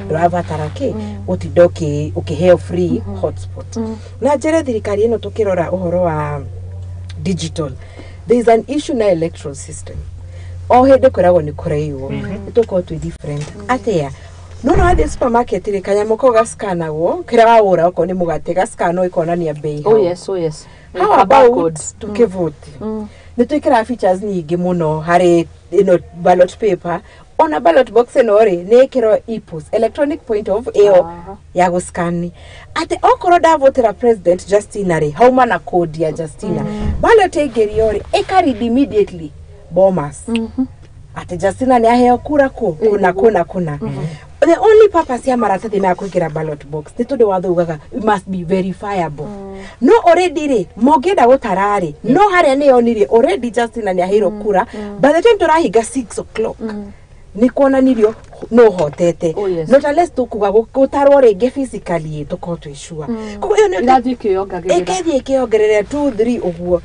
Ndũrabatara kĩ gũtinda ũkĩheo free hotspot. Na njĩre thirikari ĩno, tũkĩrora ũhoro wa digital, there is an issue na electoral system. O hĩndĩ kwĩragwo nĩ kũraiywo, nĩ tũkorwo twĩ different atĩa? No no wathiĩ supermarket rĩ, kanyamũ kau gascanagwo kĩrĩa wagũra, okorwo nĩ mũgate, gascanwo ĩkonania bei hau. Oh yes. How Ka about barcode. Tũkĩvote nĩ twĩkĩraga features nyingĩ mũno harĩ ĩno ballot paper, ona ballot box ĩno rĩ, nĩ ĩkĩrwo EPOS, electronic point of ĩyo ya gũscan, atĩ okorwo ndavotera President Justina rĩ, hauma na code ya Justina. Ballot ĩingĩrio rĩ, ĩkaread immediately Bomas atĩ Justina nĩ aheo kura kũ kuna kuna kuna. The only purpose ya maratathi maya kũingĩra ballot box nĩ tondũ watho ugaga it must be verifiable. No already rĩ, mongĩenda gũtara rĩ, no harĩa nĩ yonirie already Justina nĩ aheirwo kura. By the time tũrahinga 6 o'clock, nĩ kuonanirio no hotete. Not unless tũkuga gũtarwo rĩngĩ physically, tũkorwo twĩ sure. Koguo ĩyo nĩ Irathiĩ ikĩyongagĩrĩra. Ĩkĩthiĩ ĩkĩongerera 2 3 ũguo,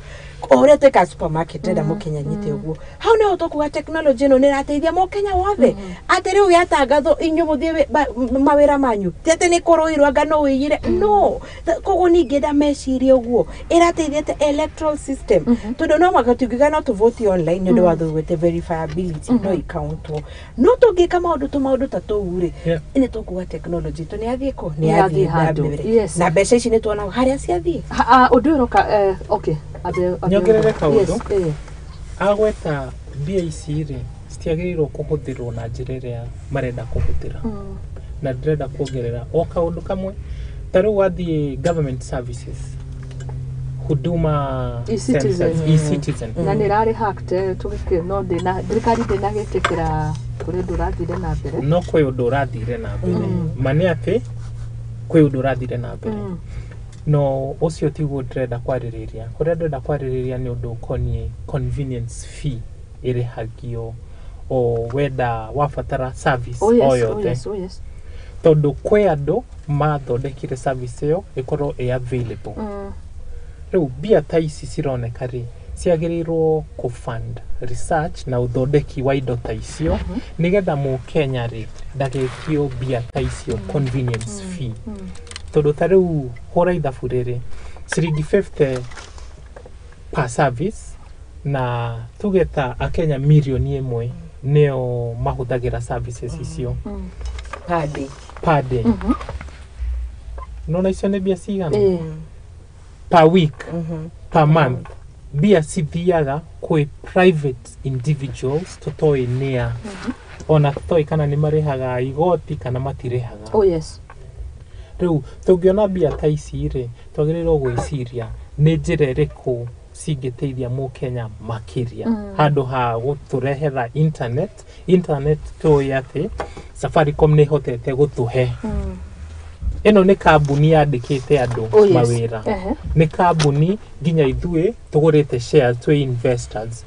o ũrĩa twĩka supermarket. Ndĩrenda mũkenya nyite ũguo, hau nĩho tũkuga technology ĩno nĩ ĩrateithia mũkenya wothe, atĩ rĩu yatangathwo, inyuĩ mũthiĩ mawĩra manyu, ti atĩ nĩ kũrũirwo anga no wĩiyire no. Koguo ningĩenda mecirie ũguo ĩrateithia te electoral system, tondũ no mwaka tũngiuga no tũvote online nĩ ũndũ wa thugwĩte verifiability, no ikauntwo. No tũngĩka maũndũ tũmaũndũ ta tũu rĩ, nĩ tũkuga technology tũ nĩ yathiĩ kũ, nĩ Nĩ yathiĩ yathiĩ na handũ. mbere. Na mbeca ici nĩ tuonaga harĩa ciathiĩ. Ũndũ ũyũ ũroka, okay, Nyongerere kaũndũ. Yes. Agweta mbia ici rĩ, citiagĩrĩirwo kũhũthĩrwo na njĩra ĩrĩa marenda kũhũthĩra. Na ndĩrenda kuongerera o kaũndũ kamwe. Ta rĩu wathiĩ government services, Huduma E-Citizen. centers, E-Citizen. Na nĩ ĩrarĩ hacked, tũgĩkĩ no ndĩna thirikari ndĩnagĩtĩkĩra kũrĩ ũndũ ũrathire na mbere. No kwĩ ũndũ ũrathire na mbere. Ma nĩ atĩ kwĩ ũndũ ũrathire na mbere, no ũcio tiguo ndĩrenda kwarĩrĩria. Kũrĩa ndĩrenda kwarĩrĩria nĩ ũndũ ũkoniĩ convenience fee ĩrĩhagio o wenda wabatara service o yothe, tondũ kwĩ andũ mathondekire service ĩyo ĩkorwo ĩ available. Rĩu mbia ta ici cironeka rĩ, ciagĩrĩirwo kũ fund research na ũthondeki wa indo ta icio, nĩgetha mũkenya rĩ, ndagekio mbia ta icio convenience fee. Tondũ ta rĩu hũra ithabu rĩrĩ, ciringi 50 per service, na tuge ta akenya 1 mirioni nĩo mahũthagĩra services icio Per day. Per day. Nona icio nĩ mbia cigana per week, per month? Mbia cithiaga kwĩ private individuals tũtoĩ nĩa, ona tũtoĩ kana nĩ marĩhaga igoti kana matirĩhaga. Rĩu tũngĩona mbia ta ici rĩ, twagĩrĩirwo gwĩciria nĩ njĩra ĩrĩkũ cingĩteithia mũkenya makĩria, handũ ha gũtũrehera internet. Internet tũĩ atĩ Safaricom nĩ ĩhotete gũtũhe. Ĩno nĩ kambuni yandĩkĩte andũ mawĩra. Nĩ kambuni nginya ithuĩ tũgũrĩte shares, twĩ investors.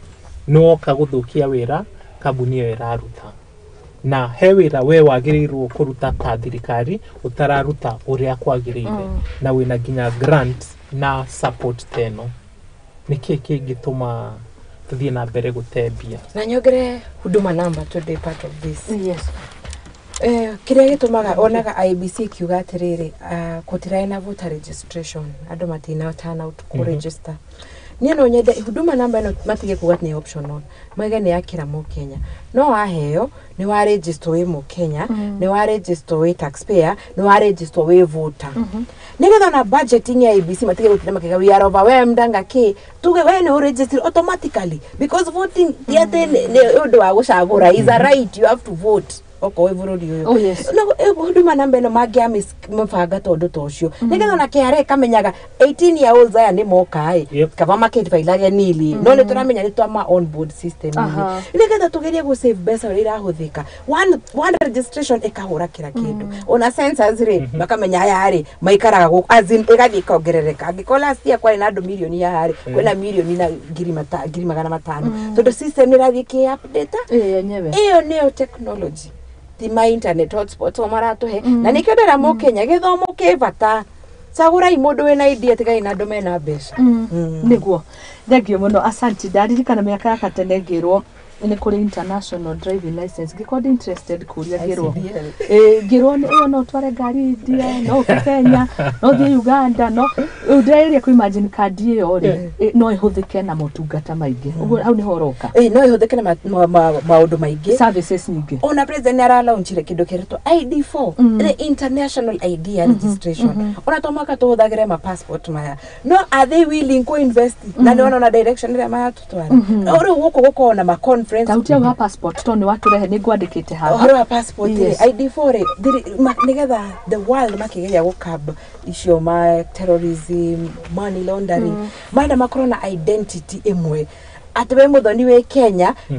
Nĩwoka gũthũkia wĩra kambuni ĩyo ĩraruta, na he wĩra we wagĩrĩirwo kũruta ta thirikari ũtararuta ũrĩa kwagĩrĩire, na wĩna nginya grant na support ta ĩno. Nĩkĩ kĩngĩtũma tũthiĩ na mbere gũte mbia? Na nyongere Huduma Number to be part of this. Kĩrĩa gĩtũmaga onaga IEBC ikiuga atĩrĩrĩ, gũtirarĩ na voter registration, andũ matina turn out kũ register. Niĩ no nyende Huduma Number ĩno matige kuga atĩ nĩ optional, mauge nĩ ya kĩra mũkenya. No waheo nĩ wa register wĩ mũkenya, nĩ wa register wĩ taxpayer, nĩ wa register wĩ voter, nĩgetha ona budgeting ya IEBC matige gũtinda makiuga we are overwhelmed anga kĩ. Tuge we nĩ ũregister automatically, because voting ti atĩ nĩ ũndũ wa gũcagũra, is a right, you have to vote okorwo wĩ bũrũri ũyũ. No Huduma Number ĩno mangĩamĩbanga tondũ ta ũcio, nĩgetha ona KRA kamenyaga 18 year olds aya nĩ moka ĩ, kaba makĩbailage nili, no nĩ tũramenya nĩ twama on board system, nĩgetha tũgerie gũ save mbeca ũrĩa irahũthĩka. One registration ĩkahũra kĩra kĩndũ, ona census rĩ, makamenya aya rĩ maikaraga gũkũ, as in ĩgathiĩ ĩkongerereka. Angĩkorwo last year kwarĩ na andũ mirioni haha rĩ, kwĩna mirioni na 500,000, tondũ system nĩ ĩrathiĩ ĩkĩ update. Yenyewe. Ĩyo nĩyo technology, ti ma internet hotspot o maratũhe. Na nĩkĩo ndĩra mũkenya, gĩthomo kĩ bata. Cagũrai mũndũ wĩna idea, tigai na andũ mena mbeca. Nĩguo, thengio mũno, asanti. Ndaririkana mĩaka ya katene ngĩrwo Nĩ kũrĩ international driving license, ngĩkorwo ndĩ interested kũria ngĩrwo. ICDL. Ĩ, ngĩrwo ĩyo no ũtware ngari India, no ũke Kenya, no ũthiĩ Uganda, no rĩu ndĩreria kũ imagine kandi ĩyo rĩ, no ĩhũthĩke na motungata maingĩ, ũguo hau nĩho ũroka. Ĩ, no ĩhũthĩke na maũndũ maingĩ. Services nyingĩ. Ona president nĩ aralaunchire kĩndũ kĩretwo ID4, the international ID ya registration. Ona to mwaka tũhũthagĩre ma passport maya, no are they willing ku invest? Na nĩ ona direction ĩrĩa maratũtwara no rĩu gũkũ gũkorwo na ma conference. Tautia wa passport to nĩ watũrehe, nĩ ngwandĩkĩte haha. Ũhoro wa passport rĩ, Yes. ID4 rĩ, nĩgetha the world makĩgeria gũkab icio ma terrorism, money laundering, marenda makorwo na identity ĩmwe, atĩ we Mũthoni wĩ Kenya, we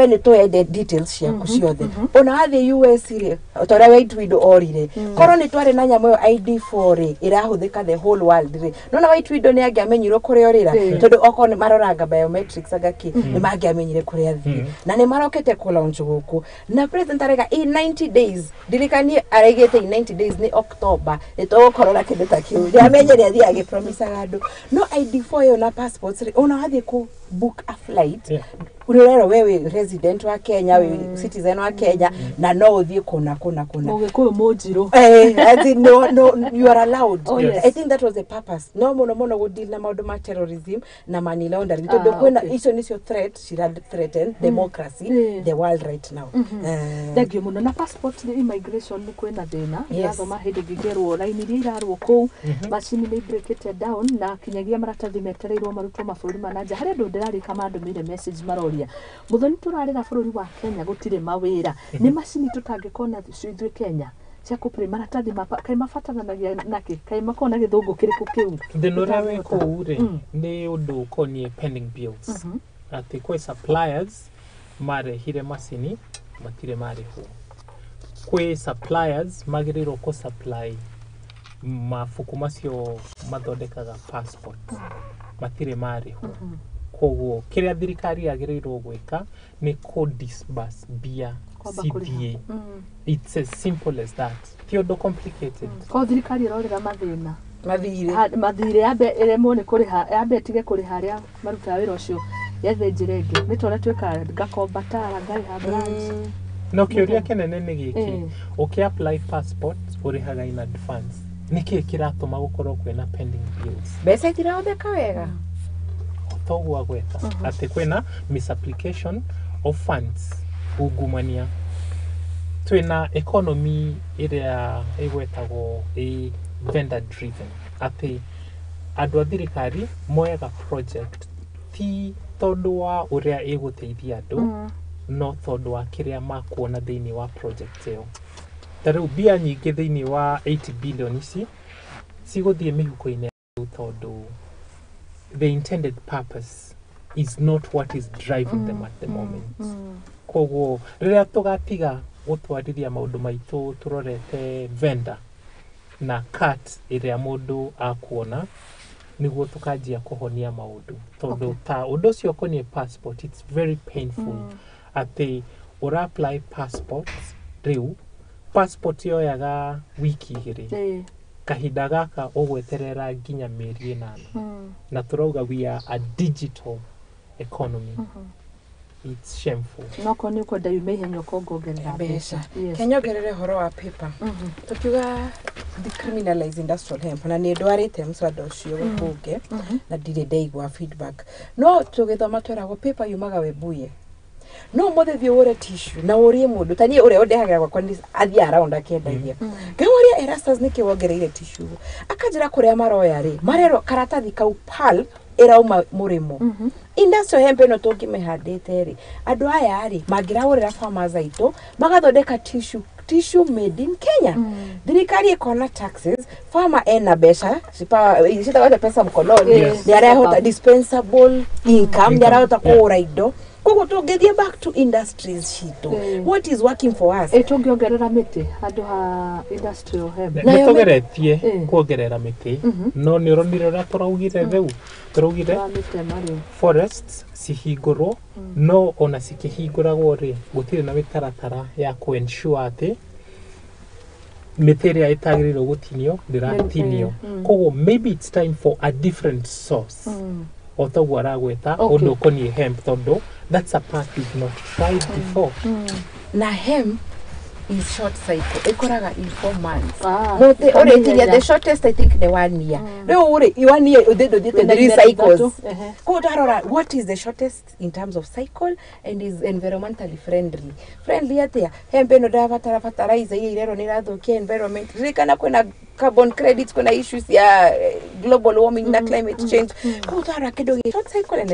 nĩ tũĩ details ciaku ciothe. Ona wathiĩ US rĩ, ta ũrĩa White Widow orire, korwo nĩ twarĩ na nyamũ ĩyo ID4 rĩ, ĩrahũthĩka the whole world rĩ, nona White Widow nĩ angĩamenyirwo kũrĩa orĩra, tondũ okorwo nĩ maroranga biometrics angakĩ, nĩ mangĩamenyire kũrĩa athiĩ. Na nĩ marokete kũ launch gũkũ, na president arega in 90 days, ndirikanie araigĩte in 90 days nĩ October, nĩ tũgũkorwo na kĩndũ ta kĩu. Nĩ amenye nĩ athiĩ agĩpromisaga andũ. No ID4 ĩyo na passports rĩ, ona wathiĩ kũ book a flight, ũrerwo we wĩ resident wa Kenya, wĩ citizen wa Kenya, na no ũthiĩ kũna kũna kũna. Mũgĩkũyũ mũnjirũ. As in, no, no, you are allowed. Oh, yes. I think that was the purpose. No mũno mũno gũ deal na maũndũ ma terrorism na money laundering, tondũ kwĩna icio nĩcio threat cira threaten democracy, the world right now. Thengiũ mũno. Na passport nĩ immigration, nĩ kwĩna thĩna. Yes. Ndĩrathoma hĩndĩ ĩngĩ ngerwo raini iria irarwo kũu, macini nĩ ibreakĩte down, na kinyagia maratathi metereirwo marutwo mabũrũri ma na nja. Harĩ andũ ndĩrarĩka mandũmĩire message maroria, Mũthoni, tũrarĩra bũrũri wa Kenya gũtirĩ mawĩra, nĩ macini tũtangĩkorwo nacio ithuĩ Kenya cia kũ maratathi kaĩ mabataranagia nakĩ, kaĩ makoragwo na gĩthũngũ kĩrĩkũ kĩu? Thĩna ũrĩa wĩ Tũtangĩhota. kũu rĩ, nĩ ũndũ ũkoniĩ pending bills, atĩ kwĩ suppliers marehire macini matirĩ marĩhwo, kwĩ suppliers magĩrĩirwo kũ supply mabuku macio mathondekaga passport matirĩ marĩhwo. Koguo kĩrĩa thirikari yagĩrĩirwo gwĩka nĩ kũ disburse mbia Kwamba kũrĩha. cithiĩ. It's as simple as that, ti ũndũ complicated. Korwo thirikari ĩrorĩra mathĩna. Mathirĩ. Mathirĩ yambe ĩremwo nĩ kũrĩha, yambe ĩtige kũrĩha arĩa marutaga wĩra ũcio, yethe njĩra ĩngĩ, nĩ ta ũrĩa twĩkaga, ngakomba tara ngarĩha branch. No kĩũria kĩnene nĩ gĩkĩ: ũkĩ apply passport ũrĩhaga in advance, nĩkĩĩ kĩratũma gũkorwo kwĩna pending bills? Mbeca itirahũthĩka wega. Toguo agweta atĩ kwĩna misapplication of funds, ungumania. Twĩna economy ĩrĩa ĩgwetagwo ĩ vendor driven, atĩ andũ a thirikari moyaga project ti tondũ wa ũrĩa ĩgũteithia andũ, no tondũ wa kĩrĩa makuona thĩinĩ wa project ĩyo. Ta rĩu mbia nyingĩ thĩinĩ wa 80 billion ici cigũthiĩ mĩhuko-inĩ ya andũ, tondũ the intended purpose is not what is driving them at the moment. Koguo rĩrĩa tũgatiga gũtwarithia maũndũ maitũ tũrorete vendor na cut ĩrĩa mũndũ akuona, nĩguo tũkanjia kũhonia maũndũ, tondũ ta ũndũ ũcio ũkoniĩ passport, it's very painful atĩ ũra apply passport, rĩu passport yoyaga wiki 2. Kahinda gaka ũgweterera nginya mĩeri 8, na tũrauga we are a digital economy. It's shameful. No korwo nĩ ũkwenda yume ihenya, ũkongongerera mbeca. Yes. Kenyongerere ũhoro wa paper, tukiuga decriminalize industrial hemp, na nĩ ndwarĩte mswada ũcio bunge na ndirĩ ndaigua feedback. No tũgĩthoma tweragwo paper yumaga Webuye, no ũmũthĩ thiĩ ũgũre tissue na ũrie mũndũ ta niĩ ũrĩa ũndehagĩra gwakwa nĩ athiĩ around akĩendagia, ngamũria, "Erastus, nĩkĩ wongereire tissue?" Akanjĩra kũrĩa maroya rĩ, marerwo karatathi kau pulp ĩrauma mũrĩmo. Industrial hemp ĩno tũngĩmĩhandĩte rĩ, andũ aya rĩ mangĩragũrĩra farmers aitũ magathondeka tissue, tissue made in Kenya. Thirikari ĩkona taxes, farmer ena mbeca citagwo pesa mkononi. Nĩ arahota dispensable income, nĩ arahota kũgũra indo. Koguo tũngĩthiĩ back to industries citũ, what is working for us. Ĩ, tũngĩongerera mĩtĩ handũ ha industrial hemp? Nĩ Nayo tũgeretie kuongerera mĩtĩ, no nĩ ũronire ũrĩa tũraugire, rĩu tũraugire Tũramĩtema rĩu. Forests cihingũrwo, no ona cikĩhingũragwo rĩ, gũtirĩ na mĩtaratara ya kũ ensure atĩ mĩtĩ ĩrĩa ĩtagĩrĩirwo gũtinio ndĩratinio. Koguo maybe it's time for a different source. O toguo aragweta ũndũ ũkoniĩ hemp, tondũ that's a part we've not tried before. Na hemp is short cycle, ĩkoraga in 4 months. Ah, Mũtĩ ĩkamĩhenya. ũrĩtiria the shortest, I think, nĩ one year. Rĩu rĩ, one year ũthĩ ndũthiĩte Wĩna three imera cycles. ithatũ, ehe. Koguo ndarora what is the shortest in terms of cycle and is environmentally friendly. Friendly atĩa? Hemp ĩno ndĩrabatara fertilizer iria irerwo nĩ irathũkia environment. Ririkana kwĩna carbon credits, kwĩna issues ya global warming na climate change. Koguo twarora kĩndũ gĩ short cycle and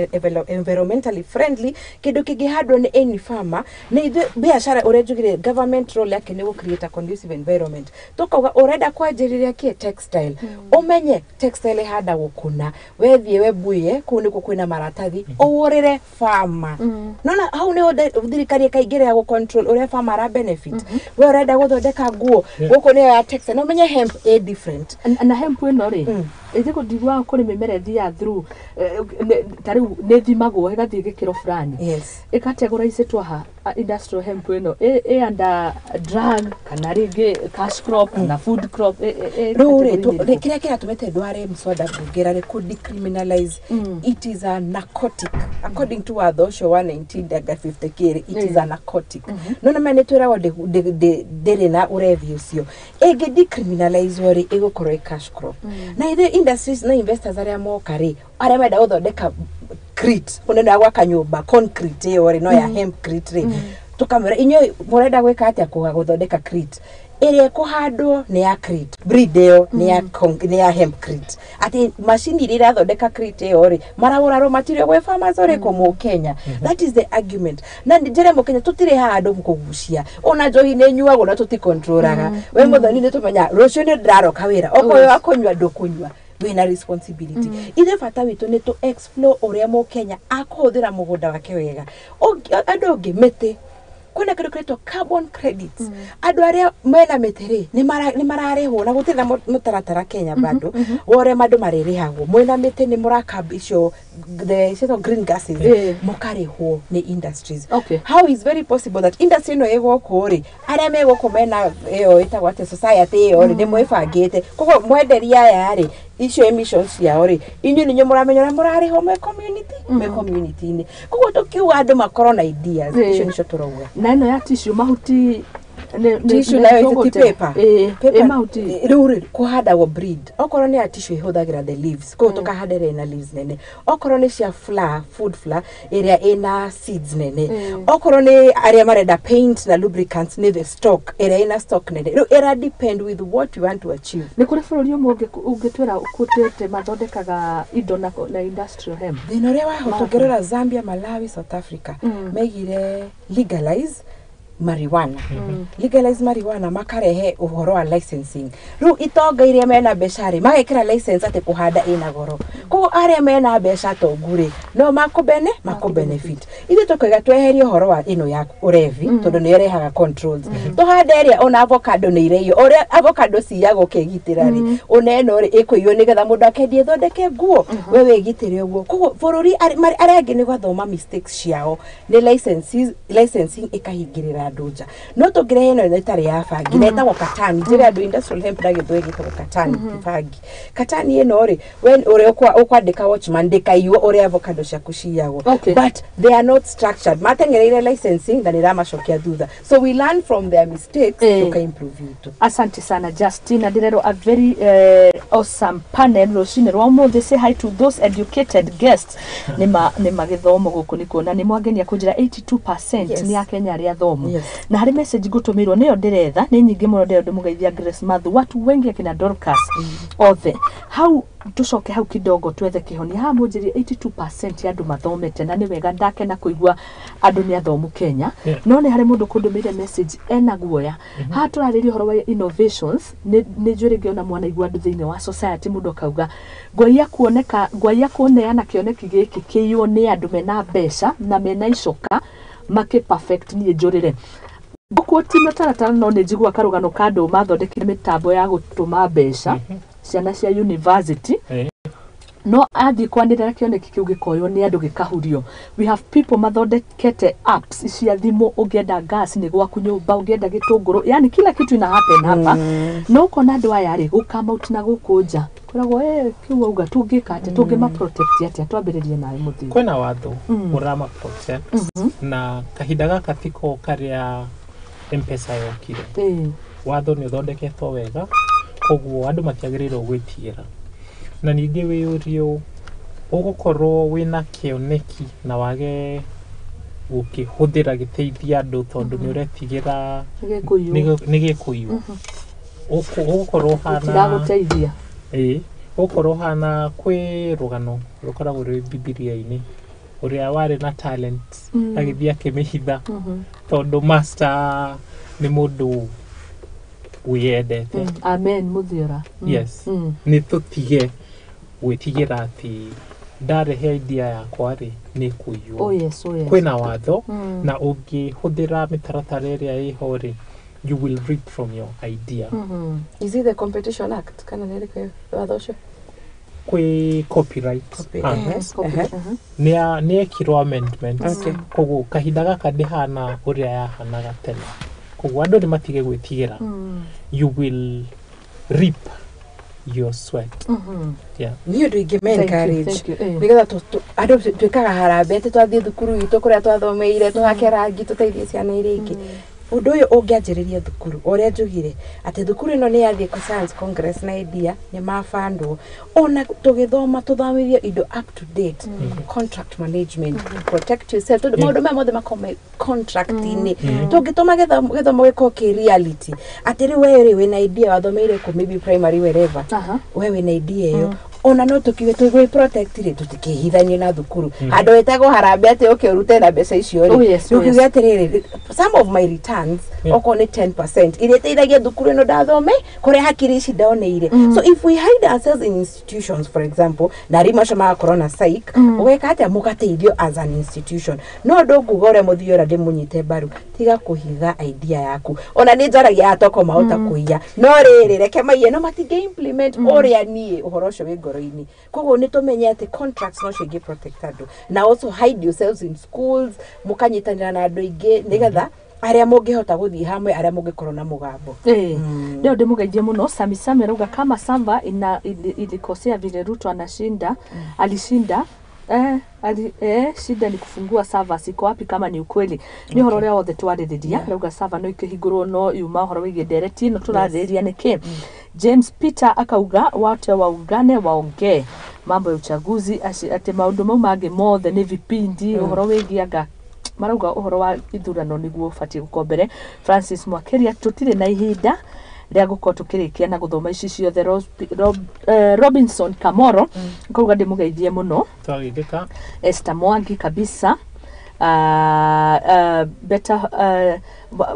environmentally friendly, kĩndũ kĩngĩhandwo nĩ any farmer. Nĩ ithuĩ biacara ũrĩa njugire, government role yake nĩ gũ create a conducive environment. Tũkauga ũrenda kwanjĩrĩria kĩ textile, ũmenye textile ĩhandagwo kũna, wethiĩ wembuye kũu nĩkuo kwĩna maratathi, ũgũrĩre farmer. Nona hau nĩho thirikari ĩkaingĩrĩra gũ control ũrĩa farmer ara benefit. We ũrenda gũthondeka nguo, gũkũ nĩyo ya textile, na ũmenye hemp ĩ different. Na hemp ĩno rĩ, ĩthiĩ kũndigua kũrĩ mĩmera ĩthiaga through, ta rĩu nĩ ĩthimagwo ĩgathiĩ gĩkĩro fulani, ĩkategũraicĩtwo ha industrial hemp ĩno ĩ under drug kana rĩngĩ cash crop kana food crop Rĩu rĩ, category ĩrĩkũ? Kĩrĩa kĩratũmĩte ndware mswada mbunge rĩ kũ decriminalize. It is a narcotic according to watho ũcio wa 1950 kĩrĩ. It is a narcotic. No nĩma nĩ twĩragwo ndĩrĩ na ũrevi ũcio. Ĩngĩ decriminalize rĩ, ĩgũkorwo ĩ cash crop, na ithuĩ industries na investors arĩa moka rĩ, arĩa marenda gũthondeka crete ũnene wa gwaka nyũmba, concrete ĩyo rĩ, no ya hemp crete rĩ, tũkamwĩra inyuĩ mũrenda gwĩka atĩa kũga gũthondeka crete ĩrĩa ĩkũhandwo nĩ ya crete breed ĩyo nĩ ya hemp crete, atĩ macini iria irathondeka crete ĩyo rĩ, maragũra raw material gwĩ farmers ũrĩkũ mũkenya. That is the argument. Na njĩra mũkenya tũtirĩ haha andũ kũgucia, ona njohi nĩ nyuagwo na tũtikontrolaga. We mũthoni, nĩ tũmenya rũciũ nĩ ndĩraroka wĩra, okorwo wĩ wa kũnyua ndũkũnyua, wĩna responsibility. Ithuĩ bata witũ nĩ tũ explore ũrĩa mũkenya akũhũthĩra mũgũnda wake wega. Andũ ũngĩ mĩtĩ, kwĩna kĩndũ kĩretwo carbon credits. Andũ arĩa mena mĩtĩ rĩ, nĩ mararĩhwo, na gũtirĩ na mũtaratara Kenya bado wa ũrĩa andũ marĩrĩhagwo. Mwĩna mĩtĩ nĩ mũrakab icio the ciĩtagwo green gases, mũkarĩhwo nĩ industries. How is very possible that industry ĩno ĩ gũkũ rĩ, arĩa me gũkũ mena ĩyo ĩtagwo atĩ society ĩyo rĩ, nĩ mwĩbangĩte, koguo mwenderia aya rĩ icio emissions ciao rĩ, inyuĩ nĩnyuĩ mũramenya ũrĩa mũrarĩhwo mwĩ community, mwĩ community-inĩ. Koguo tũkiuga andũ makorwo na ideas, icio nĩcio tũrauga. Na ĩno ya tissue, mahuti Tissue nayo tũgũte. ti paper. Ĩ mahuti. Rĩu rĩ, kũhandagwo breed, okorwo nĩ ya tissue ĩhũthagĩra the leaves, koguo tũkahanda ĩrĩa ĩna leaves nene. Okorwo nĩ cia flour, food flour, ĩrĩa ĩna seeds nene. Okorwo nĩ arĩa marenda paint na lubricants, nĩ the stock ĩrĩa ĩna stock nene. Rĩu ĩra depend with what you want to achieve. Nĩ kũrĩ bũrũri ũmwe ũngĩtwĩra ũkũtĩte mathondekaga indo na industrial hemp? Thĩna ũrĩa waho, Mahu. tũngĩrora Zambia, Malawi, South Africa, megire legalize marijuana, legalize marijuana, makarehe ũhoro wa licensing. Rĩu itonga iria mena mbeca rĩ, magekĩra license atĩ kũhanda ĩna goro, koguo arĩa mena mbeca tongu rĩ, no makũbene makũbenefit. Ithuĩ tũkauga tweherie ũhoro wa ĩno ya ũrevi, tondũ nĩyo ĩrehaga controls. Tũhande ĩrĩa ona avocado nĩ ireio, ũrĩa avocado ciyagwo ũkĩgitĩra rĩ, ona ĩno rĩ ĩkũiywo nĩgetha mũndũ akendie ĩthondeke nguo, we wĩgitĩre ũguo. Koguo bũrũri arĩa angĩ nĩ gwathoma mistakes ciao, nĩ licenses, licensing ĩkahingĩrĩra andũ nja. No tũngĩrehe ĩno ĩtarĩ ya bangi na ĩtagwo katani, njĩre andũ industrial hemp na gĩthũngũ ĩgĩtagwo katani, ti bangi. Katani ĩno rĩ, we ũrĩa ũkwandĩka watchman ndĩkaiywo ũrĩa avocado ciaku ciyagwo. But they are not structured, mateng'ereire licensing na nĩramacokia thutha. So we learn from their mistakes, tuka improve itũ. Asante sana, Justina. Ndirerwo a very awesome panel rũcinĩ rwa ũmũthĩ. Say hi to those educated guests. Nĩ magĩthomo gũkũ nĩ kuona nĩ mwangenia kũnjĩra 82% nĩ akenya arĩa athomu. Na harĩ message ngũtũmĩirwo nĩyo ndĩretha, nĩ nyingĩ mũno. Ndĩrenda ndĩmũgeithia Grace Mathu, watu wengi, akina Dorcas othe hau. Tucoke hau kidogo twethe kĩhonia haha. Mũnjĩrie 82% ya andũ mathomete, na nĩ wega, ndakena kũigua andũ nĩ athomu Kenya. No nĩ harĩ mũndũ kũndũmĩire message ena guoya. Haha tũrarĩria ũhoro wa innovations. Nĩ njũĩ rĩngĩ ona mwanaigua andũ thĩinĩ wa society, mũndũ akauga ngwaia kuoneka, ngwaia kũneana kĩoneki gĩkĩ kĩiywo nĩ andũ mena mbeca na mena icoka makĩ perfect. Niĩ njũrĩre ngũkũ ti mĩtaratara, no nĩ njigua karũgano ka andũ mathondekire mĩtambo ya gũtũma mbeca ciana cia university. No athiĩ kwanĩrĩra kĩoneki kĩu gĩkoywo nĩ andũ gĩkahurio. We have people mathondekete apps cia thimũ, ũngĩenda gas nĩ gwaku nyũmba, ũngĩenda gĩtũngũrũ, yani kila kitu ina happen hapa. No ũkona andũ aya rĩ gũkama out na gũkũ nja kwĩragwo kĩu wauga tũngĩka atĩa, tũngĩma protect atĩa? Twambĩrĩrie nawe mũthii. Kwĩna watho ũrama protect, na kahinda gaka tiko karĩa M-Pesa yokire. Watho nĩ ũthondeketwo wega, koguo andũ matiagĩrĩirwo gwĩtigĩra. Na ningĩ wĩyũrie, ũgũkorwo wĩna kĩoneki na wage gũkĩhũthĩra gĩteithia andũ tondũ nĩ ũretigĩra nĩ gĩkũiywo. Nĩ gĩkũiywo. Ũgũkorwo ũhana gĩtiragũteithia. Ĩĩ, ũgũkorwo ũhana kwĩ rũgano rũkoragwo rwĩ Bibilia-inĩ, ũrĩa warĩ na talent agĩthiĩ akĩmĩhitha tondũ master nĩ mũndũ wĩyendete. Amen Muthiora. Yes. Nĩ tũtige gwĩtigĩra atĩ ndarehe idea yakwa rĩ nĩ kũiywo. Oh yes, oh yes. Kwĩna watho, na ũngĩhũthĩra mĩtaratara ĩrĩa ĩho rĩ, you will reap from your idea. Is it the Competition Act kana nĩ ĩrĩkũ ĩyo watho ũcio? Kwĩ Copyright Copy- Act. Yes, copy. Nĩ ekirwo amendment, koguo kahinda gaka ndĩhana ũrĩa yahanaga tene, koguo andũ nĩ matige gwĩtigĩra. You will reap your sweat. Yeah. Niĩ ũndũ ingĩ Thank you, encourage thank you. Nĩgetha andũ twĩkaga harambee atĩ twathiĩ thukuru itũ kũrĩa twathomeire, tũhake rangi, tũteithie ciana iria ingĩ. Ũndũ ũyũ ũngĩanjĩrĩria thukuru, o ũrĩa njugire atĩ thukuru ĩno nĩ yathiĩ kwa science congress na idea nĩ mabandwo, ona tũgĩthoma tũthomithio indo up to date, contract management, protect yourself, tondũ maũndũ maya mothe makoragwo me contract-inĩ. Tũngĩtũma gĩthomo gĩkorwo kĩ reality, atĩ rĩu we rĩ wĩna idea wathomeire kũ, maybe primary, wherever, we wĩna idea ĩyo, ona no tũkiuge tũgwĩ protect rĩ, tũtikĩhithanie na thukuru handũ ĩtagwo harambee atĩ ũke ũrute na mbeca icio rĩ. Oh, yes, oh, Tũkiuge atĩrĩrĩ, some of my returns, okorwo nĩ 10%, iria iteithagia thukuru ĩno ndathome kũrĩa hakiri ici ndoneire. So if we hide ourselves in institutions, for example, na arimũ acio magakorwo na psych, ũgeka atĩa mũgateithio as an institution. No ndũnguga ũrĩa mũthiora ndĩmũnyite mbaru, tiga kũhitha idea yaku. Ona nĩ njaragia atoko mahota kũiya, no rĩrĩ reke maiye, no matingĩ implement ũrĩa niĩ ũhoro ũcio wĩ ngoro-inĩ. Koguo nĩ tũmenye atĩ contracts no cio ingĩ protect andũ, na also hide yourselves in schools, mũkanyitanĩra na andũ aingĩ nĩgetha arĩa mũngĩhota gũthiĩ hamwe, arĩa mũngĩkorwo na mũgambo. Leo ndĩmũgeithie mũno. Sami Sami arauga kama Samba ina ilikosea vile Ruto anashinda, alishinda, shida ni kufungua servers, iko wapi kama ni ukweli? Nĩ ũhoro ũrĩa wothe twarĩrĩria. Arauga server no ikĩhingũrwo no yuma ũhoro wĩgiĩ ndereti ĩno tũrarĩrĩria nĩkĩ. James Peter akauga wote waungane waongee mambo ya uchaguzi, atĩ maũndũ mau mangĩ mothe nĩ vipindi. Ũhoro wĩgiĩ anga marauga ũhoro wa ithurano nĩguo ũbatiĩ gũkorwo mbere. Francis Mwakeria, tũtirĩ na ihinda rĩa gũkorwo tũkĩrĩkia na gũthoma ici ciothe. Robinson Kamoro akauga ndĩmũgeithie mũno. Twagĩthĩka. Esther Mwangi kabisa, better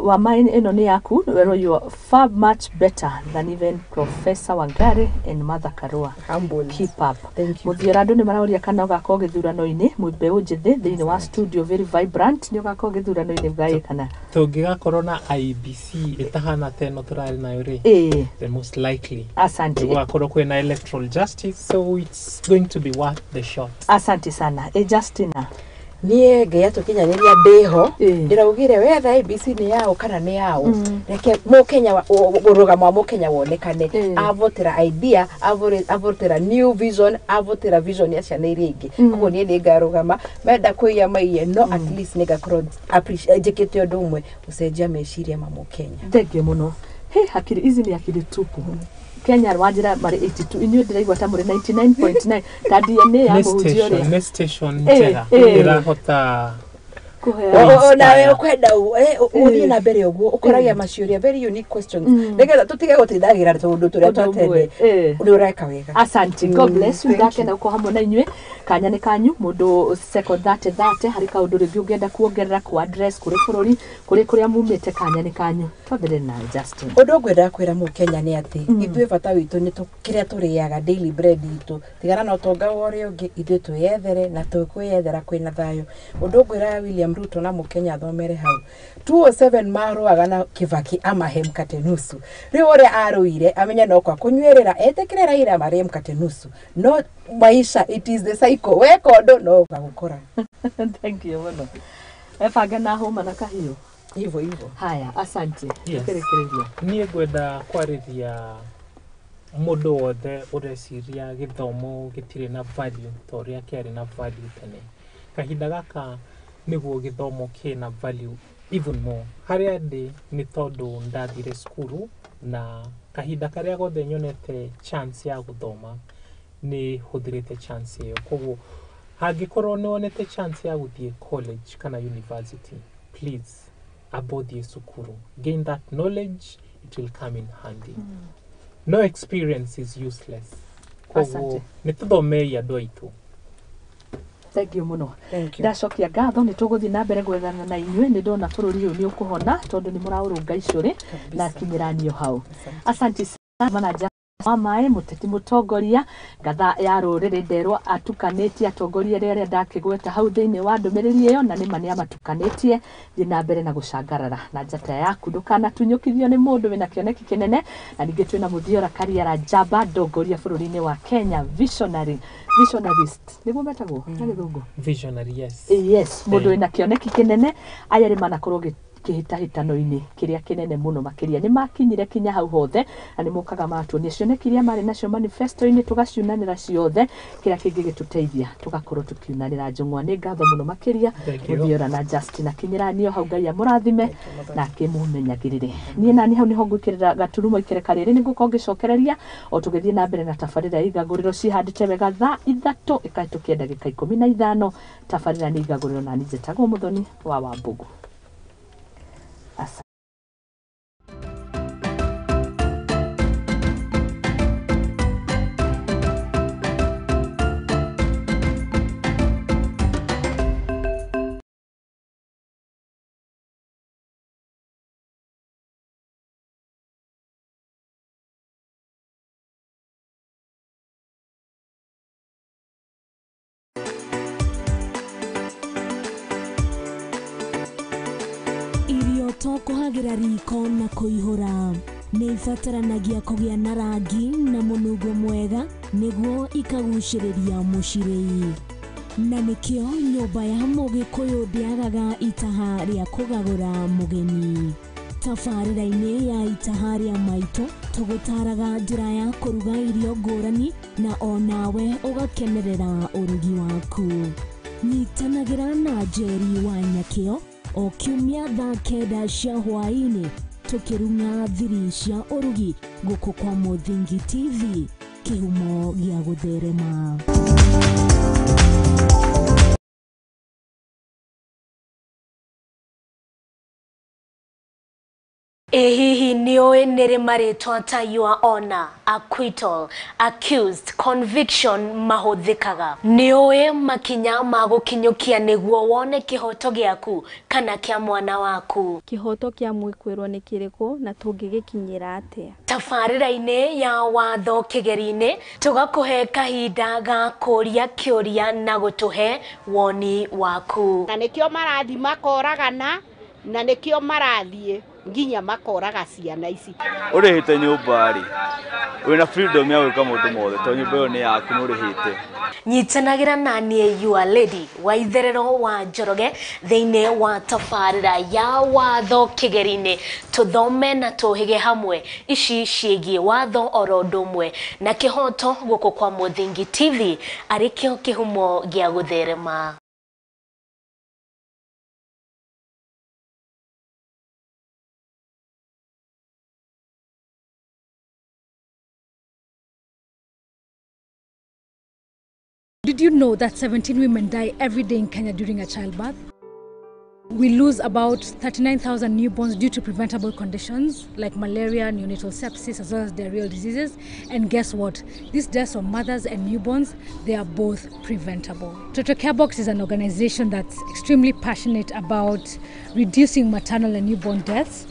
wa mine ĩno nĩ yaku wero, you are far much better than even Professor Wangari and Martha Karua. Humble. Keep up. Thank you. Mũthiora, andũ nĩ maroria kana ũgakorwo gĩthurano-inĩ. Mbeũ njĩthĩ thĩinĩ wa studio, very vibrant, nĩ ũgakorwo gĩthurano-inĩ gaĩ kana? Tũngĩgakorwo na IEBC ĩtahana ta ĩno tũrarĩ nayo rĩ, the most likely Asante. gũgakorwo kwĩna electoral justice, so it's going to be worth the shot. Asante sana. Justina. Niĩ ngai atũkinyanĩria ndĩho. Ndĩraugire wetha ABC nĩ yao kana nĩ yao, reke mũkenya mũrũgamo wa mũkenya wonekane. Avotera idea, avotera new vision, avotera vision ya ciana iria ingĩ. Koguo niĩ nĩ ngarũgama, menda kũiya maiye, no at least nĩ ngakorwo njĩkĩte ũndũ ũmwe gũcenjia meciria ma mũkenya. Thengiũ mũno. He hakiri ici nĩ hakiri tupu. Kenya wanjĩra marĩ 82, inyuĩ ndĩraigua ta mũrĩ 99.9 ta DNA ya Nĩ mũhunjia station ũrĩa nĩ station njega ĩrahota kũheo. Nawe Inspire. ũkwenda ũthiĩ na mbere ũguo ũkoragia maciũria, very unique questions, nĩgetha tũtige gũtindagĩra tũũndũ tũrĩa twa Ũndũ tene. ũmwe. Nĩ ũreka wega. Asante, God bless you. Thank. Ndakena gũkorwo hamwe na inyuĩ. Kanya nĩ kanyu mũndũ second thate thate harĩ kaũndũ rĩngĩ ũngĩenda kuongerera ku address kũrĩ bũrũri, kũrĩ kũrĩa mumĩte. Kanya nĩ kanyu, twambĩrĩre nawe Justin. Ũndũ ngwendaga kwĩra mũkenya nĩ atĩ ithuĩ bata witũ nĩ kĩrĩa tũrĩaga, daily bread itũ, tigana na ũtonga wa ũrĩa ũngĩ, ithuĩ twĩyethere na tũkwĩyethera kwĩna thayũ. Ũndũ ngwĩra William William Ruto na Mũkenya athomere hau. 207 marũaga na Kibaki amahe mkate nusu. Rĩu ũrĩa arũire amenye no kwa kũnyuĩrĩra etĩkĩre Raila marĩe mkate nusu. No maisha, it is the cycle. Weka ũndũ no ũgagũkora. Thank you mũno. Ebange na hũma na kahiũ. Hivyo hivyo. Haya, asante. Yes. Tũkĩrĩkĩrĩria. Niĩ ngwenda kwarĩria mũndũ wothe ũreciria gĩthomo gĩtirĩ na value ta ũrĩa kĩarĩ na value tene. Kahinda gaka nĩguo gĩthomo kĩna value even more. Harĩa ndĩ nĩ tondũ ndathire cukuru na kahinda karĩa gothe nyonete chance ya gũthoma nĩ hũthĩrĩte chance ĩyo. Koguo hangĩkorwo nĩ wonete chance ya gũthiĩ college kana university, please amba ũthiĩ cukuru. Gain that knowledge, it will come in handy. No experience is useless. Koguo Asante. nĩ tũthomei andũ aitũ. Thank you mũno. Thank you. Ndacokia ngatho nĩ tũgũthiĩ na mbere gwethana na inyuĩ. Nĩ ndona bũrũri ũyũ nĩ ũkũhona tondũ nĩ mũraũrũnga icũrĩ na kinyĩranio hau. Asante sana manaja wa maĩ, mũteti mũtongoria ngatha ya rũrĩrĩ nderwo atukanĩtie atongoria arĩa ndakĩgweta hau thĩinĩ wa ndũmĩrĩri ĩyo, na nĩma nĩ amatukanĩtie. Thiĩ na mbere na gũcangarara na njata yaku, ndũkanatunyũkithio nĩ mũndũ wĩna kĩoneki kĩnene. Na ningĩ twĩna Mũthiora Kariara Njamba, ndongoria bũrũri-inĩ wa Kenya, visionary, visionarist nĩguo metagwo na gĩthũngũ. Visionary, yes. Yes, mũndũ Eh. wĩna kĩoneki kĩnene. Aya rĩ manakorwo kĩhĩtahĩtano-inĩ kĩrĩa kĩnene mũno makĩria, nĩ makinyire kinya hau hothe na nĩ mokaga matuonia cioneki iria marĩ nacio manifesto-inĩ, tũgaciunanĩra ciothe, kĩrĩa kĩngĩgĩtũteithia tũgakorwo tũkiunanĩra njũng'wa. Nĩ ngatho mũno makĩria. Thank you. Mũthiora na Justin akinyĩranio hau, Ngai amũrathime na akĩmũmenyagĩrĩre. Niĩ nani hau nĩho ngwĩkĩrĩra gaturumo ikereka rĩrĩ, nĩ ngũkorwo ngĩcokereria o tũgĩthiĩ na mbere na tabarĩra ya igagũrĩro cihandĩte wega thaa 3 ĩkahĩtũkia ndagĩka 15. Tabarĩra nĩ igagũrĩro na niĩ njĩtagwo Mũthoni wa Wambũgũ. Asante. Irio to kũhagĩra riko na kũihũra, nĩ ibataranagia kũgĩa na rangi na mũnungo mwega nĩguo ikagucĩrĩria mũcirĩi, na nĩkĩo nyũmba ya mũgĩkũyũ ndĩagaga itaha rĩa kũgagũra mũgeni. Tabarĩra-inĩ ya itaha rĩa maitũ tũgũtaraga njĩra ya kũruga irio ngũrani na onawe ũgakenerera ũrugi waku. Nyitanagĩra na Njeri wa Nyakĩo o kiumia thaa 9 cia hwaĩ-inĩ tũkĩrung'a thiri cia ũrugi gũkũ kwa Mũthingi TV, kĩhumo gĩa gũtherema. Ĩ hihi nĩũĩ nĩrĩ marĩtwa ta your honor, acquittal, accused, conviction mahũthĩkaga? Nĩũĩ makinya ma gũkinyũkia nĩguo wone kĩhoto gĩaku kana kĩa mwana waku? Kĩhoto kĩa mwĩkwĩrwo nĩ kĩrĩkũ na tũngĩgĩkinyĩra atĩa? Tabarĩra-inĩ ya watho kĩgeri-inĩ tũgakũhe kahinda ga kũria kĩũria na gũtũhe woni waku. Na nĩkĩo marathiĩ makoragana, na nĩkĩo marathiĩ nginya makoraga ciana ici. Ũrĩhĩte nyũmba rĩ, wĩna freedom ya gwĩka maũndũ mothe tondũ nyũmba ĩyo nĩ yaku nĩ ũrĩhĩte. Nyitanagĩra na niĩ your lady wa itherero wa Njoroge thĩinĩ wa tabarĩra ya watho kĩgeri-inĩ, tũthome na tũhĩge hamwe ici ciĩgiĩ watho oro ũndũ ũmwe na kĩhoto gũkũ kwa Mũthingi TV arĩ kĩo kĩhumo gĩa gũtherema. Did you know that 17 women die every day in Kenya during a childbirth? We lose about 39,000 newborns due to preventable conditions like malaria, neonatal sepsis, as well as diarrheal diseases. And guess what? These deaths of mothers and newborns, they are both preventable. Toto Care Box is an organization that's extremely passionate about reducing maternal and newborn deaths